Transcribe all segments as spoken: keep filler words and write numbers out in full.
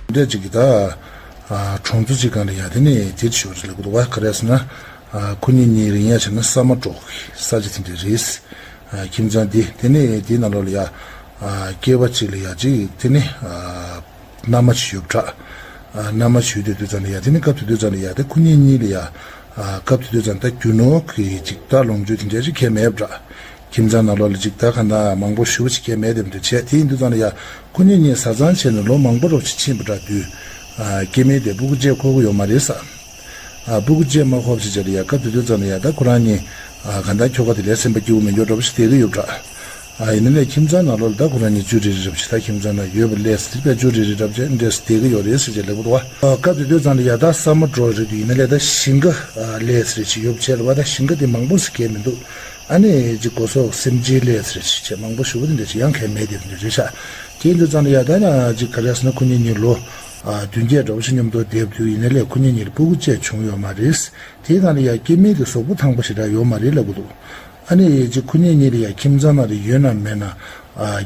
འདྲ་ཅིག་གི་ད་གྲོང་ཚོ་ཅིག་སྒང་ལ་ཡ་དེ་ནས་དེ་ཞོར་ལ་གོ་བ་ག་རེ་ཟེར་ན། ཁོ་གཉིས་གཉིས་རིང་ཡ་བྱས་ན་ས་མ་འབྲོག་གི་ས་ཆ་དེ་འདྲ་རེད། ཁྱིམ་ཚང་འདི་དེ་ནས་དེའི་ནང་ལོགས་ལ་ཡ་སྐྱེས་པ་ཅིག་ལ་ཡ་ཅིག་དེ་ནས་མནའ་མ་ཅིག་ཡོད་པ་འདྲ། མནའ་མ་ཞུས་དུས་དུས་ཙམ་ལ་ཡ་དེ་ནི་སྐབས་དེ་དུས་ཙམ་ལ་ཡ་དེ་ཁོ་གཉིས་གཉིས་ལ་ཡ། སྐབས་དེ་དུས་ཙམ་ད་རྒྱུ་ནོར་གྱི་ཅིག་ད་ལོངས་སྤྱོད་དེ་འདྲ་ཅིག་གས་མེད་པ་འདྲ། ཁྱིམ་ཚང་ནང་ལོགས་ལ་ཅིག་ད་ག་ན་མང་པོ་ཞུ་བ་ཅིག་གས་མེད་དེ་འདྲ་བྱས་དེ་ཡིན་དུས་ཙམ་ལ་ཡ་ཁོ་གཉིས་གཉིས་བཟའ་ཚང་བྱས་ནས་ལོ་མང་པོ་རོབ་ཅིག་ཕྱིན་པ་འདྲ་དུས། སྐྱེ་དམན་དེ་སྤུ་གུ་བཅས་ཁོ་གི་ཡོད་མ་རེད་ས། ཨ་སྤུ་གུ་བཅས་མ་ཁོབ་ཞིག་བྱས་ལ་ཡ་སྐབས་དེ་དུས་ཙམ་ལ་ཡ་ད་ཁོ་རང་གཉིས་ཨ་ག་ད་ཁྱོ་ག་དེ་ལས་སེམས་པ་སྐྱིད་པོ་མེད་འགྱོ་འདྲ་པོ་ཞིག་བསྡད་ཀྱི་ཡོད་པ་འདྲ། ཨ་ཡིན་ན་ལས་ཁྱིམ་ཚང་ནང་ལོགས་ལ་ད་ཁོ་རང་གཉིས་བཅུ་རེ་རེ་འདྲ་པོ་ཞིག་ད་ཁྱིམ་ཚང་ནང་ཡོད་པ་ལས་སི་པའི་བཅུ་རེ་རེ་འདྲ་པོ་ཞིག་འདྲ་སི་བསྡད་ཀྱི་ཡོད་རེད་ཟེར་བྱས་ལབ་ཀྱི་འདུག་བ། ཨ་སྐབས་དེ་དུས་ཙམ་ལ་ཡ་ད་ས་མ་འབྲོག་རེད་འདུག་ཡིན་ན་ལས་ད་ཞིང་ཁ་ལས་སི་རེ་ཅིག་ཡོད་པ་བྱས་ལ་བ་ད་ཞིང་ཁ་དེ་མང་པོ་ཞིག་གས་མི་འདུག་ཨ་ནི་ཅིག་སྒོ་ཟོག་སེམས་ཅན་ལས་སི་རེ་ཅིག་བྱས་མང་པོ་ཞུ་བ་དེ་འདྲ་ཅིག་ཡང་གས་མེད་དེ་འདྲ་རེད་ཤག་དེ་ཡིན་དུས་ཙམ་ལ་ཡ་ད་ན་ཅིག་ག་རེ་ཟེར་ན་ཁོ་གཉིས་གཉིས་ལོ་བདུན་བརྒྱད་འདྲ་པོ་ཞིག་མཉམ་དུ་བསྡད་པ་དུས་ཡིན་ན་ལས་ཁོ་གཉིས་གཉིས་ལ་སྤུ་གུ་བཅས་བྱུང་ཡོད་མ་རེད། དེའི་སྒང་ལ་ཡ་སྐྱེ་དམན་དེ་གཟུགས་པོ་ཐང་པོ་ཞེ་དྲག་ཡོད་མ་རེད་ལབ་ཀྱི་འདུག་ཨ་ནི་ཅིག་ཁོ་གཉིས་གཉིས་ལ་ཡ་ཁྱིམ་ཚང་ནང་ལ་ཡོད་ན་མེད་ན།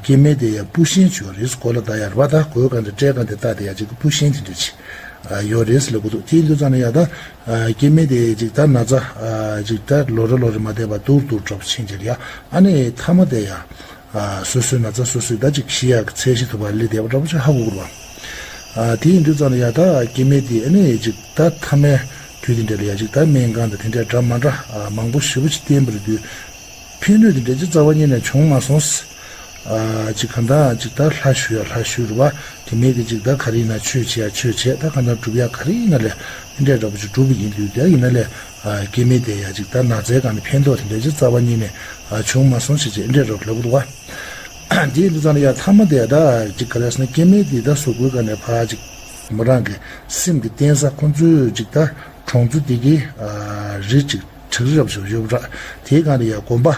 སྐྱེ་དམན་དེ་ཡ་སྤུ་ཤིང་ཅིག་ཡོད་རེད། གོ་ལ་ད་ཡ་ར་བ་ད་གོས་གང་དེ་སྤྲད་གང་དེ་ལྟ་དེ་ཡ་ཅིག་སྤུ་ཤིང་དེ་འདྲ་ཅིག་ཡོད་རེད་ལབ་ཀྱི་འདུག་དེ་ཡིན་དུས་ཙམ་ལ་ཡ་ད་སྐྱེ་དམན་དེ་ཅིག་ད་ན་ཚ་ཅིག་ད་ལོ་རེ་ལོ་རེ་མ་བསྡད་པ་སྡུག་སྡུག་འདྲ་པོ་ཕྱིན་རྗེས་ལ་ཡ་ཨ་ནི་མཐའ་མ་དེ་ཡ། ཨ་སོ་སོའི་ན་ཚ་སོ་སོས་ད་ཅིག་ཤི་ཡག་གི་ཚད་གཞི་ཐུབ་པ་སླེབས་བསྡད་པ་འདྲ་པོ་ཅིག་ཧ་གོ་གི་རེད་བ། ཨ་དེ་ཡིན་དུས་ཙམ་ལ་ཡ་ད་སྐྱེ་དམན་དེ་ཨ་ནི་ཅིག་ད་མཐའ་མའི་དུས་དེ་འདྲ་ལ་ཡ་ཅིག་ད་སྨན་ཁང་དང་དེ་འདྲ་འདྲ་མ་འདྲ་ཨ་མང་པོ་ཞེ་པོ་ཅིག་བསྟེན་པ་རེད་དུས། ཕན་ནུས་དེ་འདྲ་ཅིག་རྩ་བ་ཉིད་ནས་བྱུང་མ་སོང་། ཨ་ཅིག་གང་ལྟར་ཅིག་ད་ལྷ་ཞུ་ཡ་ལྷ་ཞུ་རེད་བ། དེ་མིན་དེ་ཅིག་ད་ག་རེ་ཡིན་ན་ཆོས་བྱེད་ཡ་ཆོས་བྱེད་ད་གང་ལྟར་སྒྲུབ་ཡ་ག་རེ་ཡིན་ན་ལས་དེ་འདྲ་འདྲ་པོ་ཅིག་སྒྲུབ་པ་ཡིན་དུས་དེ་ཡིན་ན་ལས། ཨ་སྐྱེ་དམན་དེ་ཡ་ཅིག་ད་ན་ཚའི་སྒང་ནས་ཕན་ཐོགས་དེ་འདྲ་ཅིག་རྩ་བ་ཉིད་ནས་ཨ་བྱུང་མ་སོང་ཞེས་ཅིག་འདྲ་རོགས་ལབ་འདུག་བ། དེ་ཡིན་དུས་ཙང་ལ་ཡ་མཐའ་མ་དེ་ད་ཅིག་ག་རེ་ཟེར་ན་སྐྱེ་དམན་དེ་ད་གཟུགས་པོའི་སྒང་ནས་ཕར་ཅིག་མོ་རང་གི་སེམས་ཀྱི་རྟེན་ས་ཁོང་ཚོའི་ཅིག་ད་གྲོང་ཚོ་དེ་གི་ཨ་རི་ཅིག་བྲག་རི་རབ་ཞིག་ཡོད་པ་འདྲ། དེའི་སྒང་ལ་ཡ་དགོན་པ་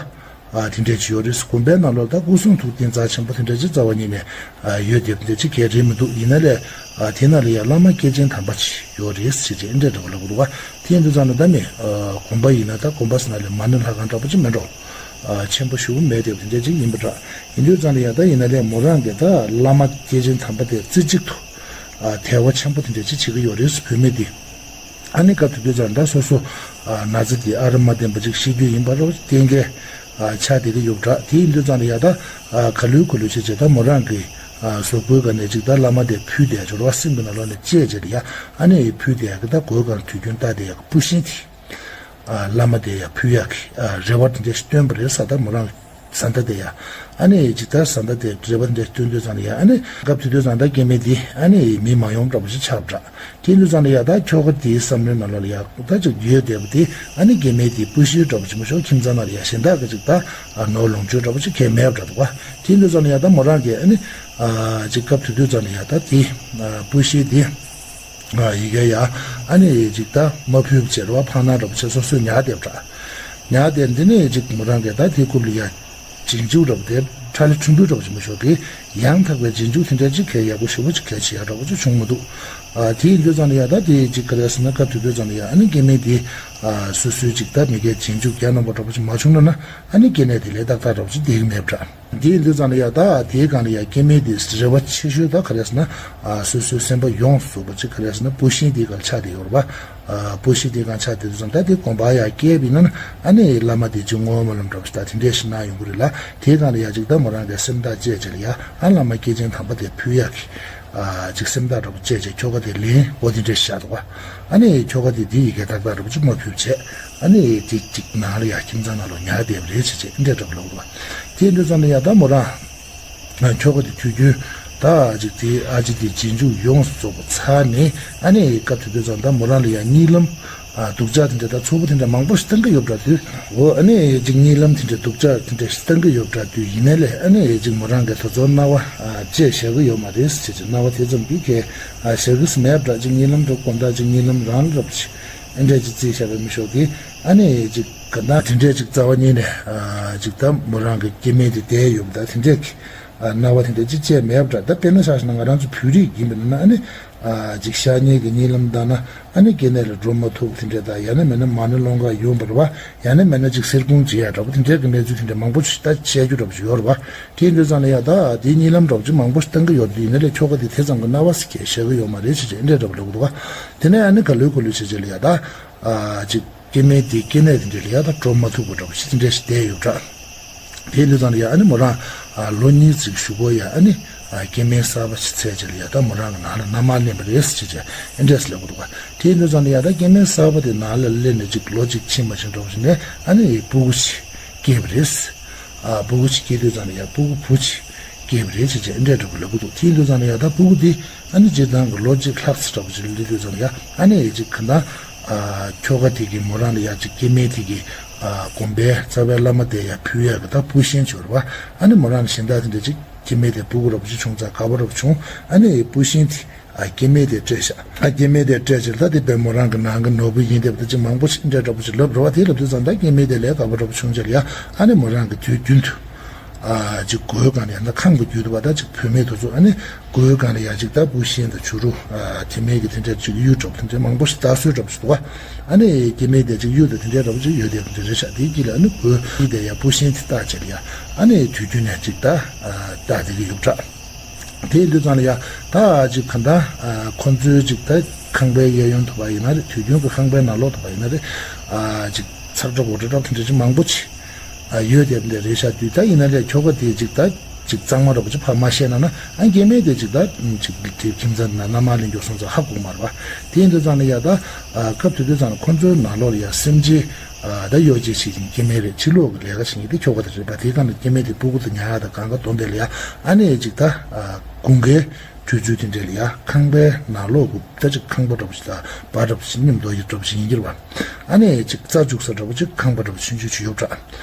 ཨ་དེ་འདྲ་ཅིག་ཡོད་རེད། དགོན་པའི་ནང་ལོགས་ད་སྐུ་གསུང་ཐུགས་རྟེན་རྩ་ཆེན་པོ་དེ་འདྲ་ཅིག་རྩ་བ་ཉིད་ནས་ཨ་ཡོད་བསྡད་པ་འདྲ་ཅིག་གས་རེད་མི་འདུག་ཡིན་ན་ལས་ཨ་དེ་ནང་ལ་ཡ་བླ་མ་སྐྱེས་ཆེན་དམ་པ་ཅིག་ཡོད་རེད་ཟེར་ཅིག་འདྲ་འདྲ་པོ་ལབ་འདུག་བ། དེ་ཡིན་དུས་ཙང་ལ་ད་མི་ཨ་དགོན་པ་ཡིན་ན་ད་དགོན་པ་ཟེར་ན་ལས་མ་ཎི་ལྷ་ཁང་འདྲ་པོ་ཅིག་མེད་འགྲོ། ཨ་ཆེན་པོ་ཞེ་པོ་མེད་བསྡད་པ་དེ་འདྲ་ཅིག་ཡིན་པ་འདྲ། ཡིན་དུས་ཙང་ལ་ཡ་ད་ཡིན་ན་ལས་མོ་རང་གིས་ད་བླ་མ་སྐྱེས་ཆེན་དམ་པ་དེ་རྩེ་གཅིག་ཏུ་ཨ་དད་པ་ཆེན་པོ་དེ་འདྲ་ཅིག་བྱེད་ཀྱི་ཡོད་རེད། བུད་མེད་དེ་ཨ་ནི་སྐབས་དེ་དུས་ཙང་ད་སོ་སོ་ཨ་ན་ཚ་དེ་ཨ་རུ་མ་བསྟེན་པ་ཅིག་ཤི་རྒྱུ་ཡིན་པ་རོ་གཏན་འཁེལ་ཨ་ཆགས་བསྡད་ཀྱི་ཡོད་པ་འདྲ། དེ་ཡིན་དུས་ཙང་ལ་ཡ་ད་ཨ་ག་ལུས་ག་ལུས་བྱས་བྱས་ད་མོ་རང་གི་ཨ་གཟུགས་པོའི་སྒང་ནས་ཅིག་ད་བླ་མ་དེ་ཕུལ་བསྡད་ཡ་ཅིག་རོ་བ། སེམས་ཀྱི་ནང་ལོགས་ནས་བཅད་བྱས་ལ་ཡ་ཨ་ནི་ཕུལ་བསྡད་ཡ་གི་ད་གོས་གང་དུས་རྒྱུན་ལྟ་བསྡད་ཡ་གི་སྤུ་ཤིང་དེ། ཨ་བླ་མ་དེ་ཡ་ཕུལ་ཡག་གི་ཨ་རེ་བ་དེ་འདྲ་ཞིག་བཏོན་པ་རེད་ས། ད་མོ་རང་བཟའ་ཟླ་དེ་ཡ་ཨ་ནི་ཇི་ལྟར་བཟའ་ཟླ་དེ་རེ་བ་དེ་འདྲ་བཏོན་དུས་ཙང་ལ་ཡ་ཨ་ནི་སྐབས་དེ་དུས་ཙང་ད་སྐྱེ་དམན་དེ་ཨ་ནི་མི་མ་ཡོང་འདྲ་པོ་ཞིག་ཆགས་པ་འདྲ། དེ་དུས་ཙང་ལ་ཡ་ད་ཁྱོ་ག་དེའི་བསམ་བློའི་ནང་ལོགས་ལ་ཡ་ད་ཅིག་ཡོད་བསྡད་པ་དེ་ཨ་ནི་སྐྱེ་དམན་དེ་སྤུ་ཤིང་འདྲ་པོ་ཅིག་མ་ཤོར་ཁྱིམ་ཚང་ནང་ལ་ཡ་གཞན་དག་གི་ཅིག་ད་ཨ་ནོར་ལོངས་སྤྱོད་འདྲ་པོ་ཅིག་གས་མེད་པ་འདྲ་འདུག་བ། དེ་དུས་ཙང་ལ་ཡ་ད་མོ་རང་གིས་ཨ་ནི་ཨ་ཅིག་སྐབས་དེ་དུས་ཙང་ལ་ཡ་ད་དེ་ཨ་སྤུ་ཤིང་དེ། ཡི་གེ་ཡ། ཨ་ནི་ཅིག་ད་མ་ཕུལ་བྱས་རེད་བ། ཕངས་སྣང་འདྲ་པོ་བྱས་སོ་སོས་ཉར་བསྡད་པ་འདྲ། ཉར་བསྡད་འདི་ནས་ཅིག་མོ་རང་གིས་ད་དེ་རྐུབ་ལ་ཡ་རྗེས་འཇུག་འདྲ་པོ་དེ་ཁྲ་ལི་ཁྲིམས་དཔོན་འདྲ་པོ་ཅིག་མ་ཤོར་གི་ཡང་དག་པའི་རྗེས་འཇུག་དེ་འདྲ་ཅིག་གས་ཡག་པོ་ཞེ་པོ་ཅིག་གས་བྱེད་ཡ་འདྲ་པོ་ཅིག་བྱུང་མི་འདུག་ཨ་དེ་ཡིན་དུས་ཙང་ལ་ཡ་ད་དེ་ཅིག་ག་རེ་ཟེར་ན་སྐབས་དེ་དུས་ཙང་ལ་ཡ་ཨ་ནི་སྐྱེ་དམན་དེ་ཨ་སོ་སོའི་ཅིག་ད་མི་གའི་རྗེས་འཇུག་རྒྱ་ནོམ་པ་འདྲ་པོ་ཅིག་མ་བྱུང་ན་ན་ཨ་ནི་སྐྱེ་གནས་དེ་ལས་ཏག་ཏག་འདྲ་པོ་ཅིག་བསྡད་གི་མེད་པ་འདྲ། འདི་ཡིན་དུས་ཙང་ལ་ཡ་ད་དེའི་སྒང་ལ་ཡ་སྐྱེ་དམན་དེ་རེ་བ་ཆེ་ཤོས་ད་ག་རེ་ཟེར་ན་ཨ་སོ་སོའི་སེམས་པ་ཡོངས་སུ་རྫོགས་པ་ཅིག་ག་རེ་ཟེར་ན་སྤུ་ཤིང་དེའི་སྒང་ཆགས་བསྡད་ཡོད་རེད་པ། ཨ་སྤུ་ཤིང་དེའི་སྒང་ཆགས་བསྡད་དུས་ཙང་ད་དེ་དགོན་པ་ཡ་བསྐྱལ་བ་ཡིན་ན་ཨ་ནི་བླ་མ་དེ་ཅིག་བསྔོ་སྨོན་ལམ་འདྲ་པོ་ཞིག་ད་དེ་འདྲས་ཤིག་གནང་ཡོང་གི་རེད་ལ། དེའི་སྒང་ལ་ཡ་ཅིག་ད་མོ་རང་གི་སེམས་ཐག་བཅད་བྱས་ལ་ཡ་ཨ་བླ་མ་སྐྱེས་ཆེན་དམ་པ་དེ་ཕུལ་ཡག་གི་ཨ་ཅིག་སེམས་ཐག་འདྲ་པོ་བཅད་བྱས་ཁྱོ་ག་དེ་ལེན་འོ་དེ་འདྲས་བཞག་འདུག་བ། ཨ་ནི་ཁྱོ་ག་དེ་དེ་ཡི་གེ་ཏག་ཏག་འདྲ་པོ་ཅིག་མ་ཕུལ་བྱས། ཨ་ནི་དེ་ཅིག་ནང་ལ་ཡ་ཁྱིམ་ཚང་ནང་ལ་ཉར་བསྡད་པ་རེད་ཟེར་བྱས་འདྲ་འདྲ་པོ་ལབ་འདུག་བ། དེ་འདྲ་ཙང་ལ་ཡ་ད་མོ་རང་ཁྱོ་ག་དེ་དུས་རྒྱུན་ད་ཅིག་དེ་ཨ་ཅེ་དེ་རྗེས་འཇུག་ཡོངས་སུ་རྫོགས་པ་ཚར་ནས་ཨ་ནི་སྐབས་དེ་དུས་ཙང་ད་མོ་རང་ལ་ཡ་གཉིད་ལམ་ཨ་སྡུག་ཅག་དེ་འདྲ་ད་ཚོགས་པ་དེ་འདྲ་མང་པོ་ཞིག་བཏང་གི་ཡོད་པ་འདྲ་དུས་འོ་ཨ་ནི་ཅིག་གཉིད་ལམ་དེ་འདྲ་སྡུག་ཅག་དེ་འདྲ་ཞིག་བཏང་གི་ཡོད་པ་འདྲ་དུས་ཡིན་ན་ལས་ཨ་ནི་ཅིག་མོ་རང་གིས་ད་ཚོ་རྣ་བ་ཨ་བཅད་བཞག་གི་ཡོད་མ་རེད་ཟེར་བྱས་རྣ་བ་དེ་ཙམ་གྱིས་གས་ཨ་བཞག་གི་སི་མེད་པ་འདྲ། ཅིག་གཉིད་ལམ་འདུག་དགོང་དག་ཅིག་གཉིད་ལམ་རང་རབ་ཅིག་ཨེ་འདྲ་ཅིག་རྩིས་བཞག་པའི་མི་ཤོག་གི་ཨ་ནི་ཅིག་ག་ན་དེ་འདྲས་ཅིག་རྩ་བ་ཉིད་ནས་ཨ་ཅིག་ད་མོ་རང་གི་སྐྱེ་དམན་དེ་བསྡད་ཡོད་པ་ད་དེ་འདྲས་ཀྱི་ཨ་རྣ་བ་དེ་འདྲས་ཅིག་བཅད་མེད་པ་འདྲ། ད་དཔེར་ན་ཆ་བཞག་ན་ང་རང་ཚོ་བོད་རིགས་ཡིན་པ་ན་ཨ་ནི་ ཨ་ཅིག་ཤ་ཉེ་གི་གཉིད་ལམ་ལྟ་ན་ཨ་ནི་སྐྱེ་གནས་ལ་འགྲོ་མ་ཐུབ་དེ་འདྲས་དང་། ཡང་ན་མེད་ན་མ་ཎི་ལོང་ག་ཡོང་བ་རེད་བ། ཡང་ན་མེད་ན་ཅིག་གསེར་ཁུང་བརྗེ་ཡ་འདྲ་པོ་དེ་འདྲས་ཀྱི་གནས་ཚུལ་དེ་འདྲས་མང་པོ་ཞིག་ད་བཤད་རྒྱུ་འདྲ་པོ་ཞིག་ཡོད་རེད་བ། དེ་ཡིན་དུས་ཙང་ལ་ཡ་ད་དེའི་གཉིད་ལམ་འདྲ་པོ་ཅིག་མང་པོ་ཞིག་བཏང་གི་ཡོད་དུས། ཡིན་ན་ལས་ཁྱོ་ག་དེ་དེ་ཙམ་གྱི་སྣང་བ་ཟེར་མཁན་བཞག་གི་ཡོད་མ་རེད་ཟེར་བྱས་འདྲས་འདྲ་པོ་ལབ་གི་འདུག་བ། དེ་ནས་ཨ་ནི་ག་ལེར་ག་ལེར་བྱས་བྱས་ལ་ཡ་ད་ཨ་ཅིག་སྐྱེ་དམན་དེའི་སྐྱེ་གནས་དེ་འདྲས་ལ་ཡ་ད་འགྲོ་མ་ཐུབ་པ་འདྲ་པོ་ཞིག་དེ་འདྲས་ཞིག་བསྡད་ཡོད་འདྲ། དེ་ཡིན་དུས་ཙང་ལ་ཡ་ཨ་ནི་མོ་རང་ཨ་ལོ་གཉིས་ཙམ་གཞུག་གུ་ཡ་ཨ་ནི་ཨ་སྐྱེ་དམན་གསར་པ་ཞིག་འཚོལ་བྱས་ལ་ཡ་ད་མོ་རང་གི་ནང་ལ་མནའ་མ་ལེན་པ་རེད་ཟེར་བྱས་བྱས་ཨེ་འདྲས་ལབ་གི་འདུག་ག། དེ་ཡིན་དུས་ཙང་ལ་ཡ་ད་སྐྱེ་དམན་གསར་པ་དེ་ནང་ལ་སླེབས་ནས་ཅིག་ལོ་གཅིག་ཕྱིན་མ་ཕྱིན་འདྲ་པོ་ཞིག་ནས་ཨ་ནི་སྤུ་གུ་ཞིག་སྐྱེས་པ་རེད། ཨ་སྤུ་གུ་ཞིག་སྐྱེས་དུས་ཙང་ལ་ཡ་སྤུ་གུ་བུ་ཞིག་སྐྱེས་པ་རེད་ཟེར་བྱས་ཨེ་འདྲས་འདྲ་པོ་ལབ་གི་འདུག། དེ་ཡིན་དུས་ཙང་ལ་ཡ་ད་སྤུ་གུ་དེ་ཨ་ནི་སྤྱིར་བཏང་གི་ལོ་གཅིག་ལྷག་ཙམ་འདྲ་པོ་ཞིག་སླེབས་དུས་ཙང་ལ་ཡ་ཨ་ནི་ཅིག་ག་འདྲ་ཨ་ཁྱོ་ག་དེ་གིས་མོ་རང་ལ་ཡ་ཅིག་སྐྱེ་དམན་དེ་གི་ཨ་དགོན་པའི་རྩ་བའི་བླ་མ་དེ་ཡ་ཕུལ་ཡ་གི་ད་སྤུ་ཤིང་ཅིག་ཡོད་རེད་བ། ཨ་ནི་མོ་རང་ལ་གཞན་དག་དེ་འདྲ་ཅིག་སྐྱེ་དམན་དེ་སྤུ་གུ་འདྲ་པོ་ཅིག་བྱུང་ཙང་དགའ་པོ་འདྲ་པོ་བྱུང་། ཨ་ནི་སྤུ་ཤིང་དེ་ཨ་སྐྱེ་དམན་དེ་སྤྲད་ཤག། ཨ་སྐྱེ་དམན་དེ་སྤྲད་ཕྱིར་ད་དེ་དཔེ་མོ་རང་གི་ནང་གི་ནོར་བུ་ཡིན་བསྡད་པ་དེ་ཅིག་མང་པོ་ཞིག་འདྲ་འདྲ་པོ་ཞིག་ལབ་རེད་བ། དེ་ལབ་དུས་ཙང་ད་སྐྱེ་དམན་དེ་ལས་དགའ་པོ་འདྲ་པོ་བྱུང་ཕྱིར་ཡ་ཨ་ནི་མོ་རང་གི་དུས་རྒྱུན་དུ་ཨ་ཅིག་སྒོའི་སྒང་ལ་ཡང་ན་ཁང་གི་རྒྱུད་དུ་བ་ད་ཅིག་བུད་མེད་དེ་ཚོ་ཨ་ནི་སྒོའི་སྒང་ལ་ཡ་ཅིག་ད་སྤུ་ཤིང་དང་བྱུ་རུ་ཨ་དེ་མིན་གྱི་དེ་འདྲ་ཅིག་གཡུ་འདྲ་པོ་དེ་འདྲ་མང་པོ་ཞིག་ད་གསོལ་འདྲ་པོ་ཞིག་འདུག་བ། ཨ་ནི་སྐྱེ་དམན་དེ་ཅིག་གཡུ་དང་དེ་འདྲ་འདྲ་པོ་ཅིག་ཡོད་དེ་དེ་འདྲ་རེད་ཤག། དེའི་དཀྱིལ་ལ་ཨ་ནི་སྒོའི་དེ་ཡ་སྤུ་ཤིང་དེ་བཏགས་བྱས་ལ་ཡ་ཨ་ནི་དུས་རྒྱུན་ནས་ཅིག་ད་ཨ་བཏགས་བསྡད་ཀྱི་ཡོད་འདྲ། དེ་ཡིན་དུས་ཙང་ལ་ཡ་ད་ཅིག་ག་འདྲ་ཨ་ཁོ་ཚོའི་ཅིག་ད་ཁང་པའི་གཡས་གཡོན་དུ་བ་ཡིན་ན་རེད། དུས་རྒྱུན་གྱི་ཁང་པའི་ནང་ལོགས་དུ་བ་ཡིན་ན་རེད། ཨ་ཅིག་ཚག་སྒྲ་འོ་སྒྲ་སྒྲ་དེ་འདྲ་ཅིག་མང་པོ་ཅིག་ཨ་ཡོད་དེ་འདྲ་རེད་ཤག། དུས་ད་ཡིན་ན་རེད། ཁྱོ་ག་དེ་ཅིག་ད་ཅིག་གཙང་མ་འདྲ་པོ་ཅིག་ཕར་མ་བཤད་ན་ན་ཨ་སྐྱེ་དམན་དེ་ཅིག་ད་ཅིག་དེ་ཁྱིམ་ཚང་ན་མནའ་མ་ལེན་རྒྱུ་སོང་ཙང་ཧ་གོ་མ་རེད་བ། དེ་ཡིན་དུས་ཙང་ལ་ཡ་ད་ཨ་སྐབས་དེ་དུས་ཙང་ལ་ཁོ་ཚོའི་ནང་ལོགས་ལ་ཡ་སེམས་ཅན་ཨ་ད་གཡོ་སྒྱུ་བྱེད་ཀྱི་སྐྱེ་དམན་རེད། ཕྱི་ལོགས་ཀྱི་ལས་ཀ་བྱེད་མཁན་དེ་ཁྱོ་ག་དེ་རེད་པ། དེའི་སྒང་ལ་སྐྱེ་དམན་དེ་སྤུ་གུ་དང་ཉལ་ཡག་དང་གང་ག་སྡོམ་པས་ལ་ཡ་ཨ་ནི་ཅིག་ད་ཨ་དགུན་ཁའི་དུས་ཚོད་དེ་འདྲས་ལ་ཡ་ཁང་པའི་ནང་ལོགས་ཀྱི་ད་ཅིག་ཁང་པ་འདྲ་པོ་ཞིག་དང་སྦ་འདྲ་པོ་ཞིག་སྙོམས་འདོགས་ཡི་འདྲ་པོ་ཞིག་ཡིན་གྱི་རེད་པ། ཨ་ནི་ཅིག་རྩྭ་བཅུག་ས་འདྲ་པོ་ཅིག་ཁང་པ་འདྲ་པོ་ཆུང་ཆུང་ཞིག་ཡོད་འདྲ།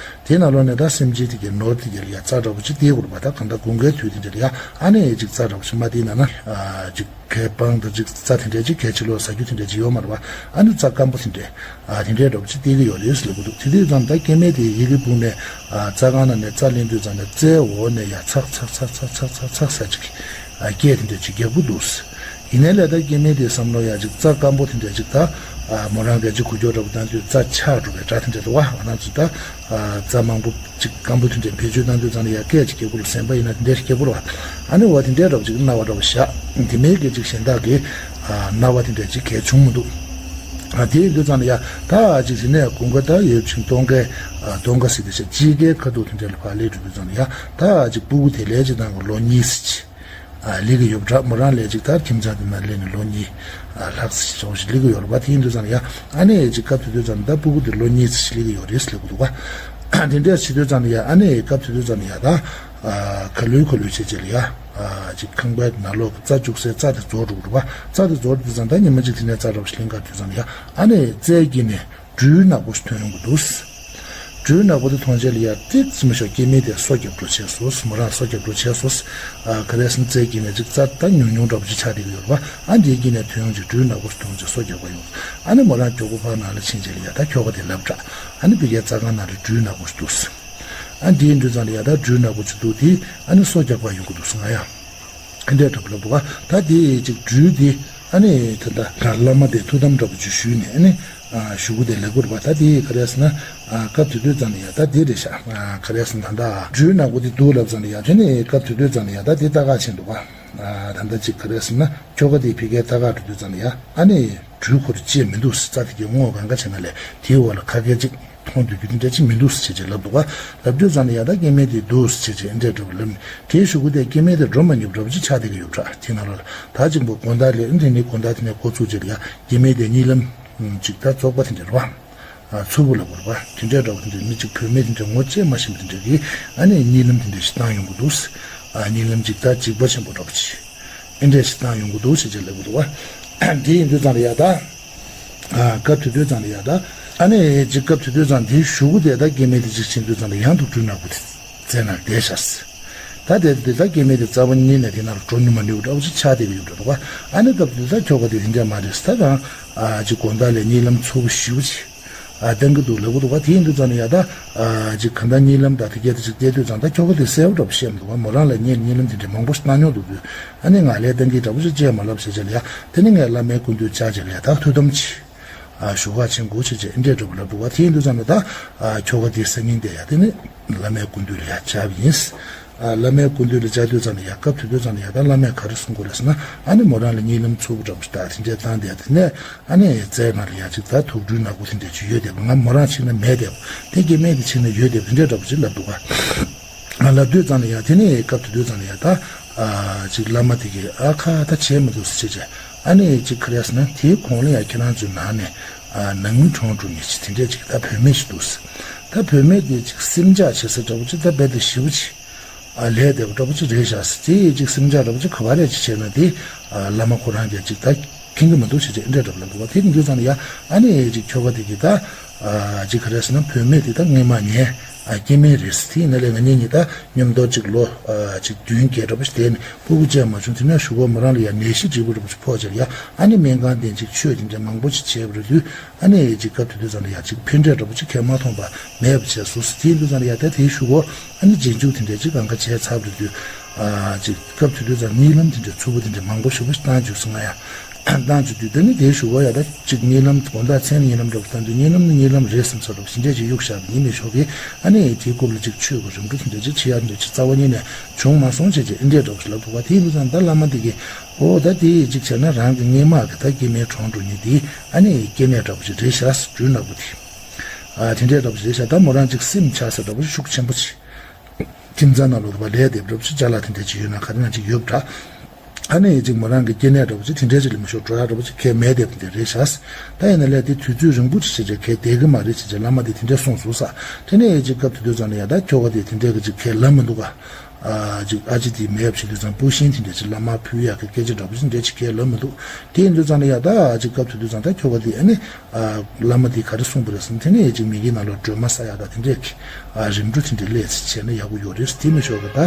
དེའི་ནང་ལོགས་ནས་ད་སེམས་ཅན་དེ་གའི་ནོར་དེ་གའི་ལ་ཡ་རྩྭ་འདྲ་པོ་ཅིག་སྟེར་དགོས་རེད་པ། ད་གང་ལྟར་དགུན་ཁའི་དུས་དེ་འདྲས་ལ་ཡ་ཨ་ནི་ཅིག་རྩྭ་འདྲ་པོ་ཞིག་མ་སྟེར་ན་ན་ཨ་ཅིག་གའི་སྤང་དང་ཅིག་རྩྭ་དེ་འདྲས་ཅིག་གའི་ཕྱི་ལོགས་ཟ་རྒྱུ་དེ་འདྲས་ཅིག་ཡོད་མ་རེད་པ། ཨ་ནི་རྩྭ་སྐམ་པོ་དེ་འདྲས་ཨ་དེ་འདྲས་འདྲ་པོ་ཅིག་སྟེར་གྱི་ཡོད་རེད་ཟེར་ལབ་ཀྱི་འདུག། དེ་དུས་ཙམ་ད་སྐྱེ་དམན་དེ་ཡི་གེ་སྤུངས་ནས་ཨ་རྩྭ་ཁང་ནང་ནས་རྩྭ་ལེན་དུས་ཙམ་ནས་རྩྭའི་འོག་ནས་ཡ་ཚག་ཚག་ཚག་ཚག་ཚག་ཚག་ཚག་ཟེར་ཅིག་ཨ་སྐད་དེ་འདྲས་ཅིག་རྒྱག་གི་འདུག། ཡིན་ནའི་ལས་ད་སྐྱེ་དམན་དེའི་བསམ་བློ་ཡ་ཅིག་རྩྭ་སྐམ་པོ་དེ་འདྲས་ཅིག་ད་ཨ་མོ་རང་གིས་ཅིག་འགུལ་སྐྱོད་འདྲ་པོ་བཏང་དུས་རྩྭ་ཆག་འགྲོ་བའི་སྒྲ་དེ་འདྲས་འདུག་བ། ང་རང་ཚོ་ད་ཨ་རྩྭ་མང་པོ་ཅིག་སྐམ་པོ་དེ་འདྲས་བེད་སྤྱོད་བཏང་དུས་ཙམ་ལ་ཡ་སྐད་ཅིག་རྒྱག་གི་རེད། སེམས་པ་ཡིན་ན་དེ་འདྲས་རྒྱག་གི་རེད་བ། ཨ་ནི་འོ་དེ་འདྲས་འདྲ་པོ་ཅིག་རྣ་བ་འདྲ་པོ་བཞག། དེ་མིན་གྱི་ཅིག་གཞན་དག་གི་ཨ་རྣ་བ་དེ་འདྲས་ཅིག་གས་བྱུང་མི་འདུག། ཨ་དེ་ཡིན་དུས་ཙམ་ལ་ཡ་ད་ཨ་ཅིག་ཟིན་ནས་དགུན་ཁ་ད་ཡོད་ཅིག་སྟོན་ཁའི་ཨ་སྟོན་ཁ་ཟེར་དེ་ཤ་དཔྱིད་ཀའི་ཁ་ཐུག་དེ་འདྲས་ལ་ཕར་སླེབས་འགྲོ་དུས་ཙམ་ལ་ཡ་ད་ཨ་ཅིག་སྤུ་གུ་དེ་ལས་ཅིག་དང་གི་ལོ་གཉིས་ཙམ་ཅིག་ཨ་སླེབས་ཀྱི་ཡོད་པ་འདྲ། མོ་རང་ལས་ཅིག་ད་ཁྱིམ་ཚང་དེ་ན་སླེབས་ནས་ལོ་གཉིས་ཨ་ལྷག་ཙམ་ཞིག་ཞིག་སླེབས་ཀྱི་ཡོད་རེད་པ། དེ་ཡིན་དུས་ཙམ་ལ་ཡ་ཨ་ནི་ཅིག་སྐབས་དེ་དུས་ཙམ་ད་སྤུ་གུ་དེ་ལོ་གཉིས་ཙམ་ཞིག་སླེབས་ཀྱི་ཡོད་རེད་ཟེར་ལབ་ཀྱི་འདུག་ག། དེ་འདྲས་བྱེད་དུས་ཙམ་ལ་ཡ་ཨ་ནི་སྐབས་དེ་དུས་ཙམ་ལ་ཡ་ད་ཨ་ག་ལོས་ག་ལོས་བྱེད་བྱེད་ལ་ཡ་ཨ་ཅིག་ཁང་པའི་ནང་ལོགས་ཀྱི་རྩྭ་བཅུག་སའི་རྩྭ་དེ་རྫོགས་འགྲོ་གི་རེད་པ། རྩྭ་དེ་རྫོགས་དུས་ཙམ་ད་ཉི་མ་གཅིག་དེ་ནས་རྩྭ་འདྲ་པོ་ཞིག་ལེན་ག་དུས་ཙམ་ལ་ཡ་ཨ་ནི་རྩྭའི་དཀྱིལ་ནས་སྦྲུལ་ནག་པོ་ཞིག་ཐོན་ཡོང་གི་འདུག། སྦྲུལ་ནག་པོ་དེ་མཐོང་རྗེས་ལ་ཡ་ཏིག་ཙམ་ཞིག་སྐྱེ་དམན་དེ་སོ་རྒྱབ་འགྲོ་བྱས་སོ། མོ་རང་སོ་རྒྱབ་འགྲོ་བྱས་སོ། ཨ་ག་རེ་ཟེར་ན་རྩྭའི་དཀྱིལ་ནས་ཅིག་རྩྭ་ད་ཉུང་ཉུང་འདྲ་པོ་ཅིག་ཆགས་བསྡད་ཀྱི་ཡོད་རེད་པ། ཨ་འདིའི་དཀྱིལ་ནས་ཐོན་ཡོང་ཅིག་སྦྲུལ་ནག་པོ་ཞིག་མཐོང་རྗེས་སོ་རྒྱག་པ་ཡོང་། ཨ་ནི་མོ་རང་མགྱོགས་པོ་ཕར་ནང་ལ་ཕྱིན་རྗེས་ལ་ཡ་ད་ཁྱོ་ག་དེ་ལབ་དྲག། ཨ་ནི་ཕ་གིའི་རྩྭ་ཁང་ནང་ལ་སྦྲུལ་ནག་པོ་ཞིག་འདུག། ཨ་འདིའི་འདུག་ཙང་ལ་ཡ་ད་སྦྲུལ་ནག་པོ་ཅིག་འདུག། དེ་ཨ་ནི་སོ་རྒྱག་པ་ཡོང་གི་འདུག་ཟེར་ང་ཡ། ཨ་འདྲས་འདྲ་པོ་ལབ་འདུག་ག། ད་དེ་ཅིག་སྦྲུལ་དེ་ཨ་ནི་ད་ལྟ་བླ་མ་དེ་ཐུགས་དམ་འདྲ་པོ་ཅིག་ཞུས་ནས་ཨ་ནི་ཨ་ཞུ་གུ་དེ་ལེགས་པོ་རེད་པ། ད་དེ་ག་རེ་ཟེར་ན་ཨ་སྐབས་དེ་དུས་ཙམ་ལ་ཡ་ད་དེ་རེད་ཤག། ཨ་ག་རེ་ཟེར་ན་ད་ལྟ་སྦྲུལ་ནག་པོ་དེ་འདུག་ལབ་ཙམ་ལ་ཡ་དེ་ནི་སྐབས་དེ་དུས་ཙམ་ལ་ཡ་ད་དེ་ལྟ་ག་ཕྱིན་འདུག་ག། ཨ་ད་ལྟ་ཅིག་ག་རེ་ཟེར་ན་ཁྱོ་ག་དེ་ཕ་གིར་ལྟ་ག་འགྲོ་དུས་ཙམ་ལ་ཡ་ཨ་ནི་སྦྲུལ་ཁོ་རང་ཅིག་མི་འདུག་ཟེར། རྩྭ་དེ་གའི་སྔོ་གང་ག་བྱས་ན་ལས་དེའི་འོག་ལ་ཁ་སྐད་ཅིག་མཐོང་སྡོད་རྒྱུ་དེ་འདྲ་ཅིག་མི་འདུག་ཟེར་བྱས་བྱས་ལབ་འདུག་ག། ལབ་དུས་ཙམ་ལ་ཡ་ད་སྐྱེ་དམན་དེ་འདུག་ཟེར་བྱས་བྱས་ཨེ་འདྲས་འདྲ་པོ་ལབ་ནས་དེའི་གཞུག་གུ་དེ་སྐྱེ་དམན་དེ་འགྲོ་མ་མྱོང་འདྲ་པོ་ཅིག་ཆགས་བསྡད་ཀྱི་ཡོད་འདྲ། དེ་ནང་ལ་ད་ཅིག་པོ་དགོང་དག་ལས་དེ་ནས་དགོང་དག་དེ་ནས་འགོ་ཚུགས་བྱས་ལ་ཡ་སྐྱེ་དམན་དེ་གཉིད་ལམ་ཅིག་ད་བཙོག་པ་དེ་འདྲ་རེད་བ། ཨ་ཚུལ་པོ་ལ་བོར་བ་དེ་འདྲས་འདྲ་པོ་དེ་འདྲས་མི་གཅིག་བུད་མེད་དེ་འདྲས་ངོ་བཅད་མ་ཤེས་པ་དེ་འདྲས་ཀྱིས་ཨ་ནི་གཉིད་ལམ་དེ་འདྲས་ཞིག་བཏང་ཡོང་གི་འདུག། ཨ་གཉིད་ལམ་གཅིག་ད་འཇིགས་པ་ཆེན་པོ་འདྲ་པོ་ཅིག་ཨེ་འདྲས་ཞིག་བཏང་ཡོང་གི་འདུག་ཟེར་བྱས་ལབ་ཀྱི་འདུག་བ། དེ་ཡིན་དུས་ཙང་ལ་ཡ་ད་ཨ་སྐབས་དེ་དུས་ཙང་ལ་ཡ་ད་ཨ་ནི་གཅིག་སྐབས་དེ་དུས་ཙང་དེའི་གཞུག་གུ་དེ་ད་སྐྱེ་དམན་དེ་གཅིག་ཕྱིན་དུས་ཙང་ལ་ཡང་དུ་སྦྲུལ་ནག་པོ་དེ་རྩྭའི་ནང་བསྡད་ཤག། ད་དེ་དེ་ད་སྐྱེ་དམན་དེ་རྩ་བ་ཉིད་ནས་དེ་ནང་ལ་འགྲོ་མྱོང་མ་མྱོང་འདྲ་པོ་ཅིག་ཆགས་བསྡད་ཀྱི་ཡོད་འདྲ་འདུག་བ། ཨ་ནི་སྐབས་དེ་དུས་ད་ཁྱོ་ག་དེ་དེ་འདྲས་མ་རེད་ཟེར། ད་གང་ཨ་ཅིག་དགོང་དག་ལས་གཉིད་ལམ་འཚུབ་པོ་ཞེ་པོ་ཅིག་ཨ་བཏང་གི་འདུག་ལབ་གི་འདུག་བ། དེ་ཡིན་དུས་ཙང་ནས་ཡ་ད་ཨ་ཅིག་གང་ལྟར་གཉིད་ལམ་དང་དེ་གས་དེ་ཅིག་བལྟས་དུས་ཙང་ད་ཁྱོ་ག་དེ་གསལ་པོ་འདྲ་པོ་ཤེས་མི་འདུག་བ། མོ་རང་ལ་ངས་གཉིད་ལམ་དེ་འདྲའི་མང་པོ་ཞིག་བཏང་མྱོང་འདུག་དུས། ཨ་ནི་ང་ལས་བཏང་གི་འདྲ་པོ་ཞིག་ཅེས་མ་ལབ་བྱས་བྱས་ལ་ཡ། དེ་ནི་ངས་བླ་མའི་སྐུ་མདུན་བཅར་བྱས་ལ་ཡ་ད་ཐུགས་དམ་ཆེ། ཨ་བཞུགས་སྒར་ཕྱིན་དགོས་བྱས་བྱས་ཨེ་འདྲས་འདྲ་པོ་ལབ་འདུག་བ། དེ་ཡིན་དུས་ཙང་ནས་ད་ཨ་ཁྱོ་ག་དེ་སང་ཉིན་དེ་ཡ་དེ་ནི་བླ་མའི་སྐུ་མདུན་ལ་ཡ་བཅར་བ་ཡིན། ཨ་བླ་མའི་སྐུ་མདུན་ལ་བཅར་དུས་ཙང་ནས་ཡ་སྐབས་དེ་དུས་ཙང་ནས་ཡ་ད་བླ་མས་ག་རེ་གསུང་གི་ཡོད་རེད་ཟེར་ན། ཨ་ནི་མོ་རང་ལ་གཉིད་ལམ་འཚུབ་པོ་འདྲ་པོ་ཞིག་ད་དེ་འདྲས་བཏང་སྟེ་དེ་ནས་ཨ་ནི་རྩའི་ནང་ལ་ཡ་ཅིག་ད་དུག་སྦྲུལ་ནག་པོ་དེ་འདྲས་ཅིག་ཡོད་བསྡད་པ། ང་མོ་རང་ཕྱིན་ན་མེད་བསྡད་པ། དེ་སྐྱེ་དམན་དེ་ཕྱིན་ན་ཡོད་བསྡད་པ། དེ་འདྲས་འདྲ་པོ་ཅིག་ལབ་འདུག་ག། ཨ་ལབ་དུས་ཙང་ནས་ཡ་དེ་ནས་སྐབས་དེ་དུས་ཙང་ནས་ཡ་ད་ཨ་ཅིག་བླ་མ་དེ་གིས་ཨ་ཁ་ད་བྱས་མི་འདུག་ཟེར་བྱས་བྱས། ཨ་ནི་ཅིག་ག་རེ་ཟེར་ན་དེའི་གོང་ལ་ཡ་ཁྱེད་རང་ཚོའི་ནང་ནས་ཨ་ནང་མི་གྲོངས་འགྲོ་མཁན་ཅིག་དེ་འདྲས་ཅིག་ད་བུད་མེད་ཅིག་འདུག་ཟེར། ད་བུད་མེད་དེ་ཅིག་སེམས་ཆགས་བྱེད་ས་འདྲ་པོ་ཅིག་ད་རྦད་དེ་ཞེ་པོ་ཅིག་ཨ་ལས་བསྡད་པ་འདྲ་པོ་ཅིག་རེད་ཤག་ཟེར། དེ་ཡི་ཅིག་སེམས་ཆགས་འདྲ་པོ་ཅིག་ག་པར་རེད་ཅིག་བྱས་ན་དེ་ཨ་བླ་མ་ཁོ་རང་གིས་ཅིག་ད་མཁྱེན་གྱི་མི་འདུག་ཟེར་བྱས་ཨེ་འདྲས་འདྲ་པོ་ལབ་འདུག་བ། དེ་ཡིན་དུས་ཙང་ནས་ཡ་ཨ་ནི་ཅིག་ཁྱོ་ག་དེ་གིས་ད་ཨ་ཅིག་ག་རེ་ཟེར་ན་བུད་མེད་དེ་ད་སྔོན་མ་ངའི་ཨ་སྐྱེ་དམན་རེད་ཟེར། དེ་ཡིན་ན་ལས་ང་གཉིས་གཉིས་ད་མཉམ་དུ་ཅིག་ལོ་ཨ་ཅིག་བདུན་བརྒྱད་འདྲ་པོ་ཞིག་བསྡད་ནས་སྤུ་གུ་སྐྱེས་མ་བྱུང་། དེ་ནས་གཞུག་གུ་མོ་རང་ལ་ཡ་ནད་གཞི་ལྗིད་པོ་འདྲ་པོ་ཞིག་ཕོག་བྱས་ལ་ཡ་ཨ་ནི་སྨན་ཁང་བསྟེན་ཅིག་ཆོས་དེ་འདྲ་མང་པོ་ཞིག་བྱས་པ་རེད་དུས། ཨ་ནི་ཅིག་སྐབས་དེ་དུས་ཙང་ལ་ཡ་ཅིག་ཕན་འབྲས་འདྲ་པོ་ཅིག་གང་ཡང་མ་མཐོང་བ་མེད་པ་བྱས་སོང་ཟེར། དེ་ཡིན་དུས་ཙང་ལ་ཡ་ད་དེའི་གཞུག་གུ་ཨ་ནི་རྗེས་འཇུག་དེ་འདྲས་ཅིག་གང་ག་བྱས་ཚར་བ་རེད་དུས། ཨ་ཅིག་སྐབས་དེ་དུས་ཙང་གཉིད་ལམ་དེ་འདྲས་འཚུབ་པོ་དེ་འདྲས་མང་པོ་ཞེ་པོ་ཞིག་བཏང་བྱུང་སོང་ང་ཡ། བཏང་བྱུང་དུས་ད་ནི་དེའི་གཞུག་གུ་ཡ་ད་ཅིག་གཉིད་ལམ་དགོང་དག་མཚན་ལ་གཉིད་ལམ་འདྲ་པོ་བཏང་དུས་གཉིད་ལམ་ནི་གཉིད་ལམ་རེད་བསམ་ས་འདྲ་པོ་ཞིག་འདྲས་ཅིག་གཡུག་བཞག་པ་ཡིན་ནའི་ཆོག་གི། ཨ་ནི་དེའི་སྐོར་ལ་ཅིག་ཆོས་ཀྱི་རིམ་གྲོ་དེ་འདྲས་ཅིག་བྱེད་ཡ་འདྲ་ཅིག་རྩ་བ་ཉིད་ནས་བྱུང་མ་སོང་བྱས་བྱས་ཨེ་འདྲས་འདྲ་པོ་ཞིག་ལབ་འདུག་བ། དེ་ཡིན་དུས་ཙང་ད་བླ་མ་དེ་གིས་ཨོ་ད་དེ་ཅིག་བྱས་ན་རང་གི་སྔོན་མ་གི་ད་སྐྱེ་དམན་གྲོངས་འགྲོ་མཁན་དེ་ཨ་ནི་སྐྱེ་དམན་འདྲ་པོ་ཞིག་རེད་ཤག་ཟེར། སྦྲུལ་ནག་པོ་དེ། ཨ་དེ་འདྲས་འདྲ་པོ་ཞིག་རེད་ཤག། ད་མོ་རང་ཅིག་སེམས་ཆགས་ས་འདྲ་པོ་ཞིག་ཤུགས་ཆེན་པོ་ཅིག་ཁྱིམ་ཚང་ནང་ལོགས་ལ་ལས་བསྡད་པ་འདྲ་པོ་ཅིག་ཅ་ལག་དེ་འདྲས་ཅིག་ཡོད་ན་ག་རེ་ན་ཅིག་ཡོད་པ་འདྲ། ཨ་ནི་ཅིག་མོ་རང་གི་སྐྱེ་དམན་འདྲ་པོ་ཅིག་དེ་འདྲས་ཅིག་ལ་མི་ཤོར་འགྲོ་ཡ་འདྲ་པོ་ཅིག་གང་ཡང་མེད་བསྡད་པ་དེ་རེད་ཤག། ད་ཡིན་ན་ལས་དེ་དུས་ཚོད་རིང་པོ་ཅིག་བྱས་བྱས་གང་ཡང་བསྡད་ཀྱི་མ་རེད་བྱས་བྱས་བླ་མ་དེས་དེ་འདྲས་གསུངས་སོང་ཟེར། དེ་ནས་ཅིག་སྐབས་དེ་དུས་ཙང་ལ་ཡ་ད་ཁྱོ་ག་དེས་དེ་འདྲས་ཀྱི་ཅིག་གང་ཡང་ལབ་མི་འདུག་ག། ཨ་ཅིག་ཨ་ཅེ་དེ་མེད་པ་བྱེད་དུས་ཙང་པུ་ཤིན་དེ་འདྲས་ཅིག་བླ་མར་ཕུལ་ཡག་གི་སྐད་ཆ་འདྲ་པོ་ཅིག་འདྲས་ཅིག་གང་ཡང་ལབ་མི་འདུག། དེ་ཡིན་དུས་ཙང་ལ་ཡ་ད་ཅིག་སྐབས་དེ་དུས་ཙང་ད་ཁྱོ་ག་དེས་ཨ་ནི་ཨ་བླ་མ་དེས་ག་རེ་གསུངས་པ་རེད་ཟེར་ན། དེ་ནས་ཅིག་མི་གི་ནང་ལ་སྒྲོལ་མ་བསག་ཡག་དང་དེ་འདྲས་ཀྱི་ཨ་རིམ་གྲོ་དེ་འདྲས་ལས་ཅིག་བྱས་ན་ཡག་པོ་ཡོད་རེད་ཟེར། དེ་མི་ཆོག་གི། ད་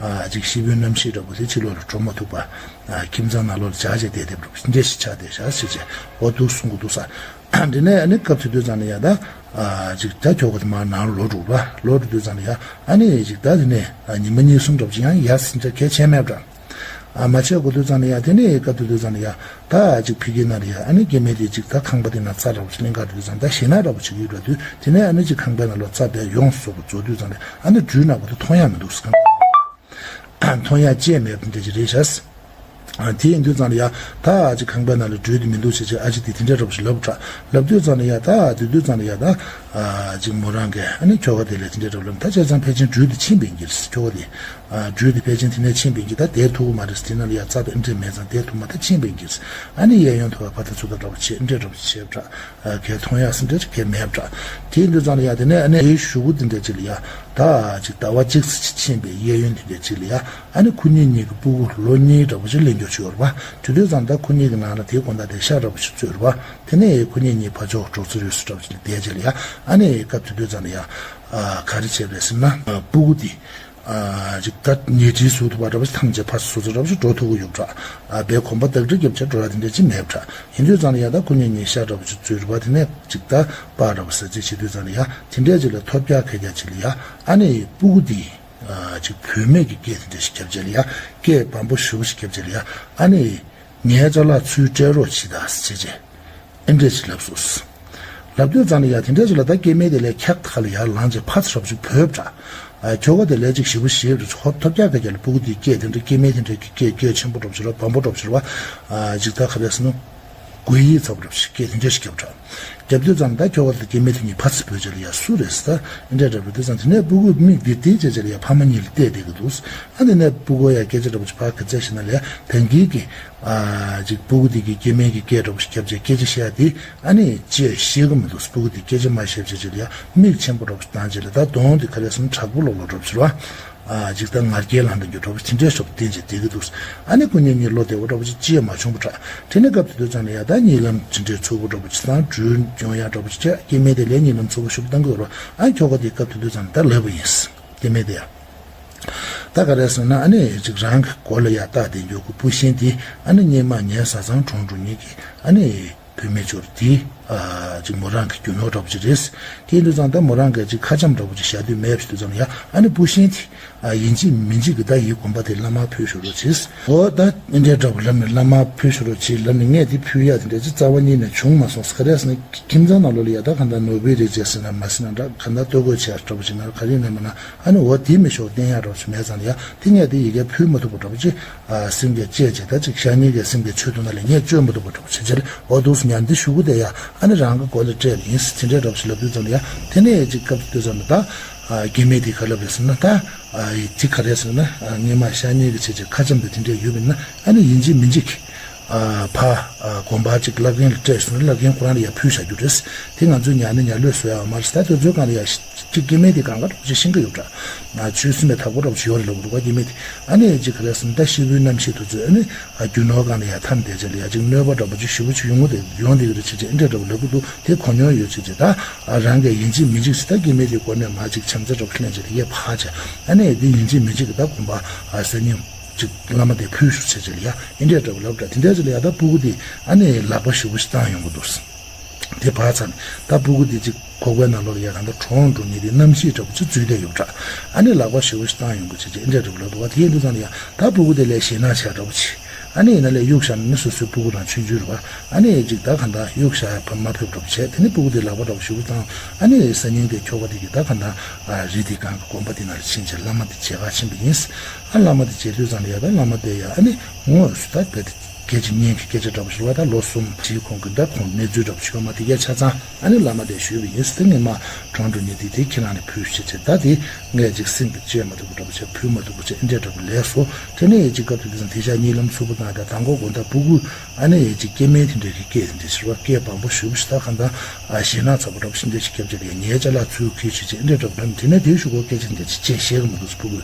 ཨ་ཅིག་ཤི་བོའི་རྣམ་ཤེས་འདྲ་པོ་དེ་ཕྱི་ལོགས་ལ་འགྲོ་མ་ཐུབ་པ། ཨ་ཁྱིམ་ཚང་ནང་ལོགས་ལ་བྱ་བྱེད་བསྡད་བསྡད་པ་འདྲ་པོ་འདྲས་ཤིག་ཆགས་བསྡད་ཤག་ཟེར་བྱས་འོ་འདུག་གསུང་གི་འདུག་ས། དེ་ནས་ཨ་ནི་སྐབས་དེ་དུས་ཙང་ནས་ཡ་ད་ཨ་ཅིག་ད་ཁྱོ་ག་དེ་མར་ནང་ལོག་འགྲོ་བ། ལོག་འགྲོ་དུས་ཙང་ནས་ཡ་ཨ་ནི་ཅིག་ད་དེ་ནས་ཨ་ཉི་མ་གཉིས་གསུམ་འདྲ་པོ་ཅིག་ཡང་ཡ་ཟིན་ཆ་གལ་ཆེ་མེད་པ་འདྲ། ཨ་མ་བྱས་དགོས་དུས་ཙང་ནས་ཡ་དེ་ནས་སྐབས་དེ་དུས་ཙང་ནས་ཡ་ད་ཅིག་ཕ་གི་ནང་ལ་ཡ་ཨ་ནི་སྐྱེ་དམན་དེ་ཅིག་ད་ཁང་པ་དེ་ནང་རྩྭ་འདྲ་པོ་ཅིག་ལེན་ག་འགྲོ་དུས་ཙང་ད་ཞེད་སྣང་འདྲ་པོ་ཅིག་ཡོད་འགྲོ་དུས། དེ་ནས་ཨ་ནི་ཅིག་ཁང་པའི་ནང་ལོགས་རྩྭ་བས་ཡོངས་སུ་རྫོགས་པ་རྫོགས་དུས་ཙང་ནས་ཨ་ནི་སྦྲུལ་ནག་པོ་དེ་མཐོང་ཡ་མི་འདུག་ཟེར། མཐོང་ཡ་ཅེས་མེད་པ་འདྲ་ཅིག་རེད་ཤག། ཨ་དེ་ཡིན་དུས་ཙང་ལ་ཡ་ད་ཨ་ཅེ་ཁང་པའི་ནང་ལ་སྦྲུལ་དེ་མི་འདུག་ཟེར་བྱས་ཨ་ཅེ་དེས་དེ་འདྲ་འདྲ་པོ་ཞིག་ལབ་དྲག། ལབ་དུས་ཙང་ལ་ཡ་ད་དེ་དུས་ཙང་ལ་ཡ་ད་ཨ་ཅིག་མོ་རང་གིས་ཨ་ནི་ཁྱོ་ག་དེ་ལ་དེ་འདྲ་འདྲ་པོ་ལབ། ད་བྱས་ཙང་ཕལ་ཆེར་སྦྲུལ་དེ་ཕྱིན་པ་ཡིན་གྱི་རེད། ཁྱོ་ག་དེ་ཨ་སྦྲུལ་དེ་ཕལ་ཆེར་དེ་ནས་ཕྱིན་པ་ཡིན་གྱི། ད་བསྡད་ཐུབ་ཀྱི་མ་རེད་ཟེར། དེ་ནང་ལ་ཡ་རྩྭ་དང་ཨེ་འདྲས་མེད་ཙང་བསྡད་ཐུབ་མ། ད་ཕྱིན་པ་ཡིན་གྱི་རེད། ཨ་ནི་གཡས་གཡོན་ཐུབ་པ་ཕར་ད་ཚུར་ད་འདྲ་པོ་བྱས་ཨེ་འདྲས་འདྲ་པོ་བྱས་དྲག། ཨ་གས་མཐོང་ཡག་སེ་འདྲ་ཅིག་གས་མེད་པ་འདྲ། དེ་ཡིན་དུས་ཙང་ལ་ཡ་དེ་ནས་ཨ་ནི་དེའི་གཞུག་གུ་དེ་འདྲ་ཅིག་ལ་ཡ་ད་ཅིག་ཟླ་བ་གཅིག་ཙམ་ཅིག་ཕྱིན་པའི་གཡས་གཡོན་དེ་འདྲ་ཅིག་ལ་ཡ་ཨ་ནི་ཁོ་གཉིས་གཉིས་ཀྱི་སྤུ་གུ་ལོ་གཉིས་འདྲ་པོ་ཅིག་ལེན་རྒྱུ་ཅིག་ཡོད་རེད་པ། དེ་དུས་ཙང་ད་ཁོ་གཉིས་ཀྱི་ནང་ལ་དེའི་དགོང་དག་དེ་ཤ་འདྲ་པོ་ཅིག་བཙོས་རེད་པ། དེ་ནས་ཁོ་གཉིས་གཉིས་ཕར་ཕྱོགས་འགྲོ་ཚུར་རེ་ཟུར་འདྲ་པོ་ཅིག་བསྡད་བྱས་ལ་ཡ་ཨ་ནི་སྐབས་དེ་དུས་ཙང་ལ་ཡ་ཨ་ག་རེ་བྱས་པ་རེད་ཟེར་ན་ཨ་སྤུ་གུ་དེ། ཨ་ཅིག་ད་ཉལ་ཁྲིའི་ཟུར་དུ་བ་འདྲ་པོ་ཞིག་ཐམས་ཅད་ཕར་ཚུར་ཚུར་འདྲ་པོ་ཞིག་འགྲོ་ཐུབ་ཀྱི་ཡོད་པ་འདྲ། ཨ་བའི་གོམ་པ་རྡག་རྡག་རྒྱབ་བྱས་འགྲོ་ཡ་དེ་འདྲ་ཅིག་མེད་པ་འདྲ། ཡིན་དུས་ཙང་ལ་ཡ་ད་ཁོ་གཉིས་གཉིས་ཤ་འདྲ་པོ་ཞིག་བཙོས་རེད་པ། དེ་ནས་ཅིག་ད་སྤགས་འདྲ་པོ་ཟ་རྩིས་བྱེད་དུས་ཙང་ལ་ཡ་དེ་འདྲས་ཅིག་ལ་ཐོལ་རྒྱག་ཁ་རྒྱག་ཅིག་ལ་ཡ་ཨ་ནི་སྤུ་གུ་དེ་ཨ་ཅིག་བུད་མེད་ཀྱི་སྐད་དེ་འདྲ་ཞིག་རྒྱབ་བྱས་ལ་ཡ་སྐད་སྦམ་པོ་ཞེ་པོ་ཞིག་རྒྱབ་བྱས་ལ་ཡ་ཨ་ནི། ངའི་ཅ་ལག་ཚུར་སྤྲད་རོགས་གྱིས་ད་ཟེར་བྱས། ཨེ་འདྲས་ཅིག་ལབ་སོང་། ལབ་དུས་ཙང་ལ་ཡ་དེ་འདྲས་ཅིག་ལ་ད་སྐྱེ་དམན་དེ་ལས་འཁྱག་ཐག་ལ་ཡར་ལངས་བྱས་ཕར་ཚུར་རབ་ཅིག་བོས་པ་འདྲ། ཨ་ཁྱོ་ག་དེ་ལས་ཅིག་ཞེ་པོ་ཞེ་པོ་ཅིག་ཧོབ་ཐོབ་རྒྱག་ག་རྒྱག་ལ་སྤུ་གུ་དེའི་སྐད་དེ་འདྲ་སྐྱེ་དམན་དེ་འདྲས་ཀྱི་སྐད་སྐད་ཆེན་པོ་འདྲ་པོ་ཞིག་རེད་པ། སྦམ་པོ་འདྲ་པོ་ཞིག་རེད་པ། ཨ་ཅིག་ད་ག་རེ་ཟེར་ན། དགོད་ཡིག་ཚ་པོ་འདྲ་པོ་ཞིག་སྐད་དེ་འདྲས་ཞིག་རྒྱབ་པ་འདྲ། རྒྱབ་དུས་ཙང་ད་ཁྱོ་ག་དེ་སྐྱེ་དམན་དེ་གཉིས་ཕར་ཚུར་བོས་བྱས་ལ་ཡ་སུ་རེད་ཟེར་ད་ཨེ་འདྲས་འདྲ་པོ་རེད། དེ་ཙང་དེ་ནས་སྤུ་གུ་མིག་འདིར་བལྟས་བྱས་བྱས་ལ་ཡ་ཕ་མ་གཉིས་ལ་བལྟས་བསྡད་ཀྱི་འདུག། ཨ་དེ་ནས་སྤུ་གུ་ཡ་སྐད་ཆ་འདྲ་པོ་ཅིག་ཕར་ག་ཚད་བཤད་ན་ལ་ཡ་ད་གིན་གྱི། ཨ་ཅིག་སྤུ་གུ་དེ་གིས་སྐྱེ་དམན་གྱི་སྐད་འདྲ་པོ་ཞིག་རྒྱབ་བྱས་སྐད་ཆ་བཤད་ཡ་དེ་ཨ་ནི་ཅིག་ཤེས་ཀྱི་མི་འདུག། སྤུ་གུ་དེས་སྐད་ཆ་མ་བཤད་བྱས་བྱས་ལ་ཡ་མིག་ཆེན་པོ་འདྲ་པོ་ཞིག་བཏང་བྱས་ལ་ད་གདོང་དེ་ག་རེ་ཟེར་ན་དྲག་པོ་ལོག་ལོག་འདྲ་པོ་ཞིག་རེད་པ། ཨ་ཅིག་ད་ང་རྒྱལ་ལངས་བསྡད་རྒྱུ་འདྲ་པོ་དེ་འདྲས་ཞིག་བསྟན་བྱས་བསྡད་ཀྱི་འདུག། ཨ་ནི་ཁོ་གཉིས་གཉིས་བློ་བདེ་པོ་འདྲ་པོ་ཅིག་ཅི་ཡང་མ་བྱུང་བ་འདྲ། དེ་ནས་སྐབས་དེ་དུས་ཙང་ལ་ཡ་ད་གཉིད་ལམ་ཅི་འདྲས་འཚུབ་པོ་འདྲ་པོ་ཅིག་དང་སྦྲུལ་ཡོང་ཡ་འདྲ་པོ་ཅིག་བྱས། སྐྱེ་དམན་དེ་ལས་གཉིད་ལམ་འཚུབ་པོ་ཞེ་པོ་བཏང་གི་ཡོད་རེད་པ། ཨ་ཁྱོ་ག་དེས་སྐབས་དེ་དུས་ཙང་ལ་ད་ལབ་པ་ཡིན། སྐྱེ་དམན་དེ་ཡ། ད་ག་རེ་ཟེར་ན་ཨ་ནི་ཅིག་རང་གི་མགོ་ལ་ཡ་བཏགས་བསྡད་རྒྱུ་གི་སྤུ་ཤིང་དེ་ཨ་ནི་སྔོན་མ་ངའི་བཟའ་ཚང་གྲོངས་འགྲོ་མཁན་གྱི་ཨ་ནི་བུད་མེད་ཅིག་ཡོད་རེད། དེ་ ཅིག་མོ་རང་གི་རྒྱུ་ནོར་འདྲ་པོ་ཅིག་རེད། དེ་ཡིན་དུས་ཙང་ད་མོ་རང་གིས་ཅིག་ཁ་འཆམ་འདྲ་པོ་ཅིག་བཞག་དུས་མེད་པ་ཞིག་དུས་ཙང་ཡ་ཨ་ནི་བུ་ཤིང་དེ་ཡིན་གཅིག་མིན་གཅིག་གི་ད་ཡི་གོམ་པ་དེ་བླ་མར་ཕུལ་ཞུ་རོགས་བྱེད། འོ་ད་འདི་འདྲའི་འདྲ་པོ་ལབ་ནས་བླ་མར་ཕུལ་ཞུ་རོགས་བྱེད་ལབ་ནས་ངས་དེ་ཕུལ་ཡ་དེ་འདྲ་ཅིག་རྩ་བ་ཉིད་ནས་བྱུང་མ་སོང་ས། ག་རེ་ཟེར་ན་ཁྱིམ་ཚང་ནང་ལོགས་ལ་ཡ་ད་གང་ལྟར་ནོར་བུའི་རིགས་བྱས་ཟེར་ན་མ་ཟེར་ན་འདྲ་གང་ལྟར་ལྟོ་གོས་བྱས་འདྲ་པོ་བྱེད་ན་ག་རེ་ཡིན་ན་མིན་ན་ཨ་ནི་འོ་དེ་མི་ཤོག་བསྟན་ཡ་འདྲ་པོ་ཅིག་མེད་ཙང་ཡ་དེ་ངས་དེ་ཡི་གེ་ཕུལ་མ་ཐུབ་པ་འདྲ་པོ་ཅིག་སེམས་ཀྱི་བཅད་བྱས་ད་ཅིག་ཤ་ཉེ་གི་སེམས་ཀྱི་ཆོད་དུ་ན་ལས་ངས་བཅོས་མི་ཐུབ་པ་འདྲ་པོ་བྱེད་ཅེས་འོ་འདུག་ཉན་འདི་ཞུ་གི་དེ་ཡ་ཨ་ནི་རང་གི་མགོ་ལ་སྤྲད་ཡིན་དེ་འདྲའི་འདྲ་པོ་ཞིག་ལབ་དུས་ཙམ་ལ་ཡ་དེ་ནས་ཅིག་སྐབས་དུས་ཙམ་ལ་ད་སྐྱེ་དམན་དེ་ག་ལབ་རེད་ཟེར་ན་ད་ཅིག་ག་རེ་ཟེར་ན་སྔས་མ་ཤ་ཉེ་གི་བྱེད་ཅིག་ཁ་འཆམ་དེ་དེ་འདྲའི་ཡོད་པ་ཡིན་ན་ཨ་ནི་ཡིན་གཅིག་མིན་གཅིག་ཕ་དགོན་པ་ཅིག་བླ་རྒན་ལ་སྤྲད་སོང་ན་བླ་རྒན་ཁོ་རང་ལ་ཡ་ཕུལ་བཞག་རྒྱུ་རེད། དེ་ང་ཚོས་ཉར་ནས་ཉར་ལོས་བཟོ་ཡ་མ་རེད། ད་དེ་ཚོའི་སྒང་ལ་ཡ་ཅིག་སྐྱེ་དམན་དེ་གང་ག་འདྲ་པོ་ཅིག་ཤེས་ཀྱི་ཡོད་འདྲ། ཆོས་སེམས་པའི་དྭགས་པོ་འདྲ་པོ་ཅིག་ཡོད་རེད་ལབ་འདུག་ག་སྐྱེ་དམན་དེ། ཨ་ནི་ཅིག་ག་རེ་ཟེར་ན་ད་ཤི་བོའི་རྣམ་ཤེས་དེ་ཚོས་ཨ་ནི་རྒྱུ་ནོར་སྒང་ལ་ཡ་འཐམས་བསྡད་བྱས་ལ་ཡ་ཅིག་གནོད་པ་འདྲ་པོ་ཅིག་ཞེ་པོ་ཅིག་ཡོང་གི་རེད་ཡོང་བསྡད་ཀྱི་རེད་བྱས་བྱས་ཨེ་འདྲ་འདྲ་པོ་ལབ་ཀྱི་འདུག་དེ་གོ་མྱོང་ཡོད་བྱས་བྱས་ད་རང་གིས་ཡིན་གཅིག་མིན་གཅིག་ཟེར་ད་སྐྱེ་དམན་དེ་སྒོ་ནས་མ་ཅིག་བྱམས་བརྩེ་འདྲ་པོ་ལེན་བྱས་ལ་ཡ་ཕར་བྱས་ཨ་ནི་དེ་ཡིན་གཅིག་མིན་གཅིག་གི་ད་དགོན་པ་སེར་སྙིང་ཅིག་བླ་མ་དེ་ཕུལ་ཞུ་བྱས་བྱས་ལ་ཡ་ཨེ་འདྲ་འདྲ་པོ་ལབ་འདྲ་དེ་འདྲ་བྱས་ལ་ཡ་ད་སྤུ་གུ་དེ་ཨ་ནི་ལག་པ་ཞེ་པོ་ཅིག་བཏང་ཡོང་གི་འདུག་དེ་བར་མཚམས་ད་སྤུ་གུ་དེ་ཅིག་ཁོག་པའི་ནང་ལོགས་ལ་ཡ་གང་ལྟར་གྲོངས་འགྲོ་མཁན་དེ་རྣམ་ཤེས་འདྲ་པོ་ཅིག་འཛུལ་བསྡད་ཡོད་འདྲ། ཨ་ནི་ལག་པ་ཞེ་པོ་ཞིག་བཏང་ཡོང་གི་བྱས་བྱས་ཨེ་འདྲ་འདྲ་པོ་ལབ་འདུག་བ། དེ་ཡིན་དུས་ཙང་ལ་ཡ་ད་སྤུ་གུ་དེ་ལ་ཞེད་སྣང་བྱས་འདྲ་པོ་ཅིག་ཨ་ནི་ཡིན་ན་ལས་གཡུག་བཞག་ན་ནི་སོ་སོའི་སྤུ་གུ་རང་ཆུང་ཆུང་རེད་བ། ཨ་ནི་ཅིག་ད་གང་ལྟར་གཡུག་བཞག་ཡ་ཕར་མ་ཕེབས་འདྲ་པོ་བྱས་དེ་ནི་སྤུ་གུ་དེ་ལག་པ་འདྲ་པོ་ཞེ་པོ་བཏང་ཨ་ནི་སང་ཉིན་དེ་ཁྱོ་ག་དེ་གིས་ད་གང་ལྟར་རི་དེ་སྒང་གི་དགོན་པ་དེ་ནང་ལ་ཕྱིན་བྱས་བླ་མ་དེ་མཇལ་ག་ཕྱིན་པ་ཡིན། ཨ་བླ་མ་དེ་མཇལ་དུས་ཙང་ལ་ཡ་ད་བླ་མ་དེ་ཡ་ཨ་ནི་དངོས་སུ་ད་བལ་དེ། སྐད་ཅིག་གཉིས་ཀྱི་སྐད་ཆ་འདྲ་པོ་ཞིག་ལ་ད་ལོ་གསུམ་རྗེས་ཁོང་གི་ད་ཁོང་གནས་ཚུལ་འདྲ་པོ་ཞིག་ཡོད་མ་དེ་གས་ཆ་ཚང་ཨ་ནི་བླ་མ་དེ་ཞུས་པ་ཡིན། དེ་ངས་མ་གྲོངས་འགྲོ་ཉིན་དེ་དེ་ཁྱེད་རང་ནས་ཕུལ་ཞུས་བྱས་ད་དེ་ངས་ཅིག་སེམས་ཀྱི་བཅོས་མ་ཐུབ་པ་འདྲ་པོ་བྱས་ཕུལ་མ་ཐུབ་པ་བྱས་ཨེ་འདྲས་འདྲ་པོ་ལས་སོ། དེ་ནས་ཡས་ཅིག་སྐབས་དེ་དུས་ཙང་དེ་ཤག་གཉིད་ལམ་ཚུགས་པོ་བཏང་ད་དང་གོ་དགོང་དག་སྤུ་གུ་ཨ་ནི་ཡས་ཅིག་སྐྱེ་དམན་དེ་འདྲས་ཀྱི་སྐད་དེ་འདྲས་ཞིག་བ་སྐད་བང་པོ་ཞུ་བ་ཞིག་ད་གང་ད་ཞེད་སྣང་ཚ་པོ་འདྲ་པོ་ཞིག་འདྲས་ཞིག་སྐྱབས་བྱས་ལས་ངའི་ཅ་ལག་ཚུར་ཁུལ་ཞུས་བྱས་ཨེ་འདྲས་འདྲ་པོ་འདྲ་མི་དེ་ནས་དེའི་ཤུགས་གོ་སྐད་ཆ་འདྲས་ཅིག་ཅེས་བཤད་གི་མི་འདུག་སྤུ་གུ།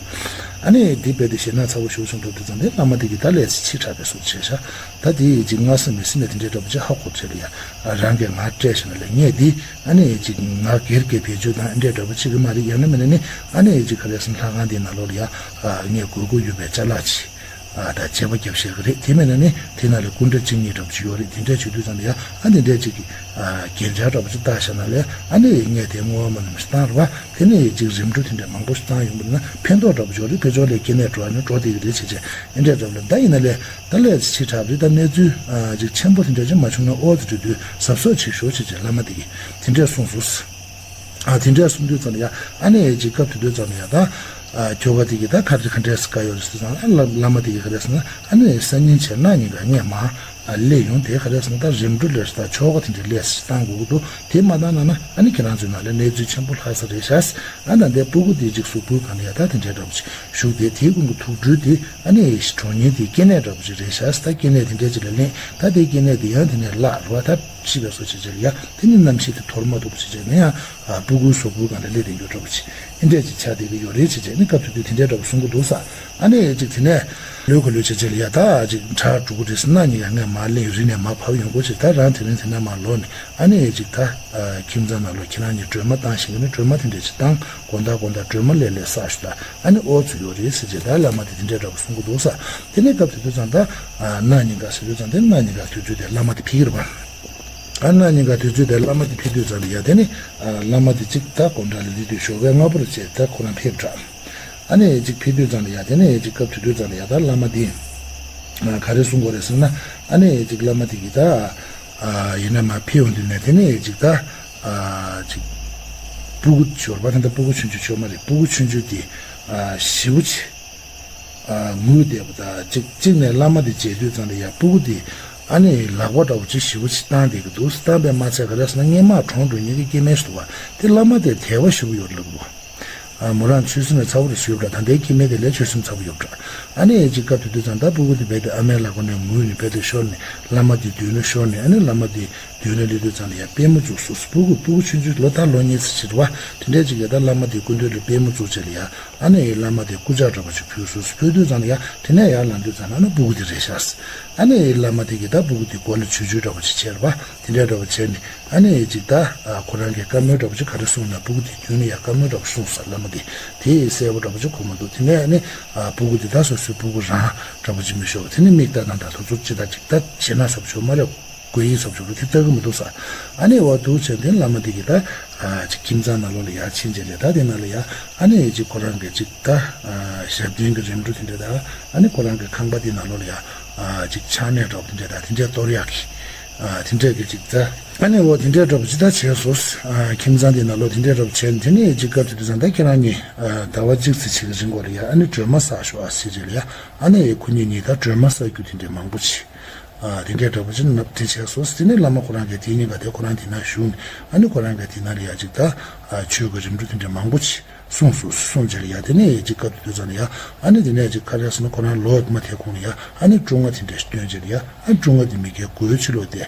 ཨ་ནི་དེ་རྦད་དེ་ཞེད་སྣང་ཚ་པོ་ཞུ་སོང་འགྲོ་དུས་ཙང་དེ་བླ་མ་དེ་གིས་ད་ལས་ཚེ་ཕྱི་དྲགས་པའི་བཟོ་བྱས་ཤག་ད་དེ་ཡི་ཅིག་སྔ་ས་མི་སྲིད་ནས་དེ་འདྲའི་འདྲ་པོ་ཅིག་ཧ་གོ་བྱས་ལ་ཡ་རང་གིས་ང་སྤྲད་ཤག་ན་ལས་ངས་དེ་ཨ་ནི་ཡི་ཅིག་ང་སྒེར་གྱི་བེད་སྤྱོད་དང་འདྲའི་འདྲ་པོ་ཅིག་གི་མ་རེད། ཡང་ན་མིན་ན་ནི་ཨ་ནི་ཡི་ཅིག་ག་རེ་ཟེར་ལྷ་ཁང་དེའི་ནང་ལོགས་ལ་ཡ་ངས་དགོས་མཁོ་ཡོད་པའི་ཅ་ལག་ཅིག་ད་བྱེད་པ་རྒྱབ་ཤེས་ཀྱི་རེད། དེ་མིན་ན་ནི་དེ་ནང་ལ་སྐུ་འདྲ་གཅིག་གཉིས་འདྲ་པོ་ཅིག་ཡོད་རེད། དེ་འདྲ་བྱེད་དུས་ཙང་ལ་ཡ་ཨ་འདི་འདྲ་ཅིག་གི་རྒྱན་ཆ་འདྲ་པོ་ཅིག་བཏགས་ཤག་ན་ལས་ཨ་ནི་ངས་དེ་བསྔོ་བ་མ་ནུམ་ཞིག་བཏང་རེད་བ། དེ་ནས་ཅིག་རིམ་གྲོ་དེ་འདྲ་མང་པོ་ཞིག་བཏང་ཡོང་བ་ན་ཕན་ཐོགས་འདྲ་པོ་ཅིག་ཡོད་རེད། ཕལ་ཆེར་ལས་སྐྱེ་གནས་འགྲོ་བ་ནི་འགྲོ་བསྡད་ཀྱི་རེད་བྱས་བྱས་ཨེ་འདྲས་འདྲ་པོ་ལ་ད་ཡིན་ན་ལས་ད་ལས་ཕྱི་དྲགས་རེད། ད་གནས་ཚུལ་ཅིག་ཆེན་པོ་དེ་འདྲ་ཅིག་མ་བྱུང་ན་ཨོ་ཙི་འགྲོ་དུས་གཟབ་གཟབ་བྱེད་ཤོག་བྱས་བྱས་བླ་མ་དེ་གིས་དེ་འདྲས་གསུངས་སོང་། ཨ་དེ་འདྲས་གསུངས་དུས་ཙམ་ལ་ཡ་ཨ་ནི་ཅིག་སྐབས་དེ་དུས་ཙམ་ལ་ཡ་ད་ཁྱོ་ག་དེ་གིས་ད་ག་རེ་ག་འདྲས་སེ་བཀའ་ཡོད་རེད་ཟེར་ཙང་ཨ་བླ་མ་དེ་གིས་ག་རེ་ཟེར་ན་ཨ་ནི་སང་ཉིན་བྱས་ན་ཉིན་ག་ངས་མ་སླེབས་ཡོང་དེ་ག་རེ་ཟེར་ན་ད་རིམ་གྲོ་ལས་ད་ཆོ་ག་དེ་འདྲ་ལས་སེ་བཏང་དགོས་ཀྱི་འདུག་དེ་མ་བཏང་ན་ན་ཨ་ནི་ཁྱེད་རང་ཚོའི་ནང་ལ་གནས་ཚུལ་ཆེན་པོ་ལྷག་ས་རེད་ཤག་ཨ་ད་འདའི་སྤུ་གུ་དེ་ཅིག་གཟུགས་པོའི་སྒང་ལ་ཡ་ད་དེ་འདྲའི་འདྲ་པོ་ཅིག་བཞུགས་དེ་དེའི་ཀུན་གྱི་ཐུགས་སྤྲུལ་དེ་ཨ་ནི་གྲོངས་ཉིན་དེ་སྐྱེ་གནས་འདྲ་པོ་ཅིག་རེད་ཤག་ད་སྐྱེ་གནས་དེ་འདྲ་ཅིག་ལ་ལེན་ད་དེ་སྐྱེ་གནས་དེ་ཡང་དེ་ནས་བརླག་རེད་བ། ད་ཤི་བའི་བཟོ་བྱེད་བྱེད་ལ་ཡ་དེ་ནི་རྣམ་ཤེས་དེ་དོར་མ་ཐུབ་པ་བྱེད་བྱེད་ན་ཡང་སྤུ་གུའི་གཟུགས་པོའི་སྒང་ལ་སླེབས་བསྡད་རྒྱུ་འདྲ་པོ་ཅིག་ཨེ་འདྲས་ཅིག་ཆགས་བསྡད་ཀྱི་ཡོད་རེད་བྱེད་བྱེད་ནི་སྐབས་དེ་དུས་དེ་འདྲའི་འདྲ་པོ་གསུང་གི་འདུག་ས། ཨ་ནི་ཅིག་དེ་ནས་ལོས་ག་ལོས་བྱེད་བྱེད་ལ་ཡ་ད་ཅིག་ཁྲག་དྲུག་གོ་རེད་ཟེར་ན་ཉིན་ཡང་ངས་མར་སླེབས་རི་ནས་མར་བབས་ཡོང་གོ་ཅིག་ད་རང་དེ་རིང་དེ་ནས་མར་ལོག་ནས་ཨ་ནི་ཅིག་ད་ཁྱིམ་ཚང་ནང་ལོགས་ཁྱེད་རང་གཉིས་སྒྲོལ་མ་བཏང་ཤེས་ཀྱི་ནི་སྒྲོལ་མ་དེ་འདྲས་ཅིག་བཏང་དགོང་དག་དགོང་དག་སྒྲོལ་མ་ལས་ལས་བསགས་ཞུ་ད་ཨ་ནི་ཨོ་ཚོ་ཡོད་རེད་ཟེར་བྱེད་ད་བླ་མ་དེ་དེ་འདྲའི་འདྲ་པོ་གསུང་གི་འདུག་ས། དེ་ནས་སྐབས་དེ་དུས་ཙང་ད་གནངས་ཉིན་ག་ཟེར་དུས་ཙང་དེ་གནངས་ཉིན་ག་དུས་ཚོད་དེ་བླ་མ་དེ་ཕེབས་ཀྱི་རེད་པ། ཨ་གནངས་ཉིན་ག་དུས་ཚོད་དེ་བླ་མ་དེ་ཕེབས་དུས་ཙམ་ལ་ཡ་དེ་ནི་བླ་མ་དེ་གཅིག་ད་སྒོམ་གྲྭ་ལ་སླེབས་དུས་ཞོགས་ཀའི་སྔ་པོ་རེད་བྱས་ད་ཁོ་རང་ཕེབས་དྲགས། ཨ་ནི་གཅིག་ཕེབས་དུས་ཙམ་ལ་ཡ་དེ་ནི་གཅིག་སྐབས་དེ་དུས་ཙམ་ལ་ཡ་ད་བླ་མ་དེ་ག་རེ་གསུང་དགོས་རེད་ཟེར་ན་ཨ་ནི་གཅིག་བླ་མ་དེ་གིས་ད་ཡིན་ན་མ་ཕེབས་ཡོང་དུས་ནས་དེ་ནི་གཅིག་ད་གཅིག་སྤུ་གུ་ཞོར་པ་ད་ལྟ་སྤུ་གུ་ཆུང་ཆུང་ཆོག་མ་རེད། སྤུ་གུ་ཆུང་ཆུང་དེ་ཞེ་པོ་ཆེ། ངུས་བསྡད་པ་དང་གཅིག་གཅིག་ནས་བླ་མ་དེ་མཇལ་དུས་ཙམ་ལ་ཡ་སྤུ་གུ་དེ་ཨ་ནི་ལག་པ་འདྲ་པོ་ཅིག་ཞེ་པོ་ཅིག་བཏང་བསྡད་ཀྱི་འདུག་བཏང་པའི་མ་ཚད་ག་རེ་ཟེར་ན་སྔས་མ་གྲོངས་འགྲོ་མཁན་གྱི་སྐྱེ་དམན་ཞིག་འདུག་བ། དེ་བླ་མ་དེ་དད་པ་ཞེ་པོ་ཡོད་རེད་ལབ་འདུག་བ། མོ་རང་ཆོས་སེམས་ལ་ཚ་པོ་རེ་ཞིག་ཡོད་འདྲ། ད་ལྟའི་སྐྱེ་དམན་དེ་ལས་ཆོས་སེམས་ཚ་པོ་ཡོད་འདྲ། ཨ་ནི་གཅིག་སྐབས་དེ་དུས་ཙམ་ད་སྤུ་གུ་དེ་རྦད་དེ་ཨ་མའི་ལག་པ་ནས་ངུས་ནས་རྦད་དེ་ཤོར་ནས་བླ་མ་དེ་མདུན་ལ་ཤོར་ནས་ཨ་ནི་བླ་མ་དེ་མདུན་ལ་སླེབས་དུས་ཙམ་ལ་ཡ་པུས་མོ་བཙུགས་སོང་། སྤུ་གུ་སྤུ་གུ་ཆུང་ཆུང་ལོ་ད་ལོ་གཉིས་ཙམ་ཞིག་རེད་བ། དེ་འདྲས་ཅིག་ཡ་ད་བླ་མ་དེ་སྐུ་མདུན་ལ་པུས་མོ་བཙུགས་བྱས་ལ་ཡ། ཨ་ནི་བླ་མ་དེ་སྐུ་ཕྱག་འདྲ་པོ་ཅིག་ཕུལ་སོང་། ཕུལ་དུས་ཙམ་ལ་ཡ་དེ་ནས་ཡར་ལངས་དུས་ཙམ་ལ་ཨ་ནི་སྤུ་གུ་དེ་རེད་ཤག་ཨ་ནི་བླ་མ་དེ་གིས་ད་སྤུ་གུ་དེ་མགོ་ལ་ཆུ་ཆུ་འདྲ་པོ་ཅིག་བྱས་རེད་པ། དེ་འདྲ་འདྲ་པོ་བྱས་ནས་ཨ་ནི་ཅིག་ད་ཁོ་རང་གིས་བཀའ་མོལ་འདྲ་པོ་ཅིག་ག་རེ་གསུངས་ན་སྤུ་གུ་དེ་མདུན་ནས་ཡ་བཀའ་མོལ་འདྲ་པོ་གསུངས་སོང་། བླ་མ་དེ་དེ་གསལ་པོ་འདྲ་པོ་ཅིག་གོ་མ་འདུག་དེ་ནས་ཨ་ནི་སྤུ་གུ་དེ་ད་སོ་སོའི་སྤུ་གུ་རང་འདྲ་པོ་ཅིག་མི་ཤོར་བ། དེ་ནི་མིག་ལྟ་ན་ད་ཐུག་ཚུར་ཅི་ད་ཅིག་ད་ཞེད་སྣང་ཟབ་ཤོར་མ་རེད། དགོས་ཡིག་ཚབ་ཆུ་རུ་དེ་ལྟ་གི་མི་འདུག་ས། ཨ་ནི་འོ་འདུག་བྱས་དེ་བླ་མ་དེ་གི་ད་ཅིག་ཁྱིམ་ཚང་ནང་ལོགས་ལ་ཡར་ཕྱིན་བྱས་ལས་ད་དེ་ནང་ལ་ཡ་ཨ་ནི་ཅིག་ཁོ་རང་གི་ཅིག་ད་ཞབས་བརྟན་གི་རིམ་གྲོ་དེ་འདྲ་ད་ཨ་ནི་ཁོ་རང་གི་ཁང་པ་དེ་ནང་ལོགས་ལ་ཡ་ཅིག་ཆང་ནས་འདྲ་པོ་དེ་འདྲ་ད་དེ་འདྲ་གཏོར་ཡག་གི་དེ་འདྲ་གི་ཅིག་ད་ཨ་ནི་འོ་དེ་འདྲ་འདྲ་པོ་ཅིག་ད་བྱས་སོ། ཁྱིམ་ཚང་དེ་ནང་ལོགས་དེ་འདྲ་འདྲ་པོ་བྱས་དེ་ནས་ཅིག་སྐབས་དེ་དུས་ཙང་ད་ཁྱེད་རང་གཉིས་ཟླ་བ་གཅིག་ཙམ་ཅིག་གི་རིང་གོ་ལ་ཡ་ཨ་ནི་སྒྲོལ་མ་བསགས་ཤོག་ཨ་ཟེར་བྱས་ལ་ཡ་ཨ་ནི་ཁོ་གཉིས་གཉིས་ད་སྒྲོལ་མ་བསགས་རྒྱུ་དེ་འདྲ་མང་པོ་ཅིག་ཨ་དེ་འདྲའི་འདྲ་པོ་ཅིག་ནབ་དེ་བྱས་སོ། དེ་ནས་བླ་མ་ཁོ་རང་གིས་དེ་གཉིས་ཀ་དེ་ཁོ་རང་དེ་ན་བཞུགས་ནས་ཨ་ནི་ཁོ་རང་གིས་དེ་ན་ལ་ཡ་ཅིག་ད་ཆོས་ཀྱི་རིམ་གྲོ་དེ་འདྲ་མང་པོ་ཅིག་གསུངས་སོ། གསུངས་བྱས་ལ་ཡ་དེ་ནས་ཡ་ཅིག་སྐབས་དེ་དུས་ཙང་ལ་ཡ་ཨ་ནི་དེ་ནས་ཅིག་ག་རེ་ཟེར་ན་ཁོ་རང་ལོ་མ་དེ་གོང་ལ་ཡ་ཨ་ནི་སྤྲོ་བ་དེ་འདྲ་སྟོན་བྱས་ལ་ཡ་ཨ་ནི་སྤྲོ་བ་དེ་མི་དགེ་བགོས་ཕྱི་ལོགས་དེ་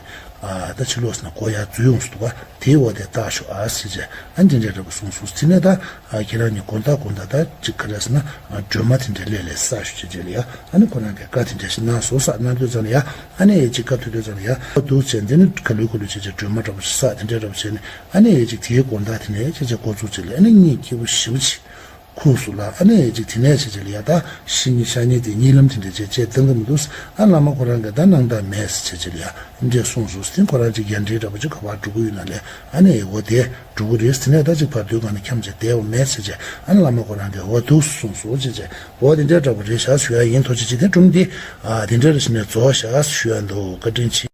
ཨ་ད་ཕྱི་ལོགས་ཟེར་ན་སྒོ་ཡར་འཛུལ་ཡོང་སོང་འདུག་ག་དེའི་འོག་དེ་བཏགས་ཤོག་ཨ་ཟེར་བྱས་ཨ་ནི་དེ་འདྲ་འདྲ་པོ་གསུངས་སོ། དེ་ནས་ད། ཨ་ཁྱེད་རང་གཉིས་དགོང་དག་དགོང་དག་ད་ཅིག་ག་རེ་ཟེར་ན་སྒྲོལ་མ་དེ་འདྲ་ལས་ལས་བསགས་ཤོག་ཅེས་བྱས་ལ་ཡ་ཨ་ནི་ཁོ་རང་གིས་བཀའ་དེ་འདྲ་ཞིག་གནང་སོང་ས། གནང་དུས་ཙམ་ལ་ཡ་ཨ་ནི་ཡ་ཅིག་བཀའ་ཐོས་དུས་ཙམ་ལ་ཡ་འདུག་བྱས་འདི་ནི་ག་ལུས་ག་ལུས་བྱས་བྱས་སྒྲོལ་མ་འདྲ་པོ་ཞིག་བསགས་དེ་འདྲ་འདྲ་པོ་བྱས་ནས་ཨ་ནི་ཡ་ཅིག་དེའི་དགོང་དག་དེ་ནས་བྱས་བྱས་འགོ་བཙུགས་བྱས་ལ་ཨ་ནི་གཉིད་སྐྱིད་པོ་ཞེ་པོ་ཅིག་ཁུག་སོང་ལ་ཨ་ནི་ཡ་ཅིག་དེ་ནས་བྱས་བྱས་ལ་ཡ་ད་ཤི་ཉི་ཤ་ཉི་དེ་གཉིད་ལམ་དེ་འདྲ་བྱས་བྱས་བཏང་གི་མི་འདུག་ཨ་བླ་མ་ཁོ་རང་གིས་ད་སྣང་དག་མེད་ཟེར་བྱས་བྱས་ལ་ཡ། འདྲས་གསུངས་སོ། དེ་ཁོ་རང་ཅིག་ཡར་འདྲེན་འདྲ་པོ་ཅིག་ག་པར་འགྲོ་གི་ཡོད་ན་ལས་ཨ་ནི་འོ་དེ་འགྲོ་གི་རེད། དེ་ནས་ད་ཅིག་བར་དོའི་སྒང་ནས་འཁྱམས་བྱས་བསྡད་པ་མེད་ཟེར་བྱས་ཨ་ནི་བླ་མ་ཁོ་རང་གིས་འོ་འདུག་གསུངས་སོ་ཅེས་བྱས་འོ་དེ་འདྲས་འདྲ་པོ་རེད་ཤག་ཞུ་ཡ་ཡིན། ཐུགས་རྗེ་ཆེ། དེ་སྒྲུང་འདི་ཨ་དེ་འདྲས་རེ་ཞིག་ནས་རྫོགས་ཤག་ཞུ་ཡ་འདུག་བཀའ་དྲིན་ཆེ།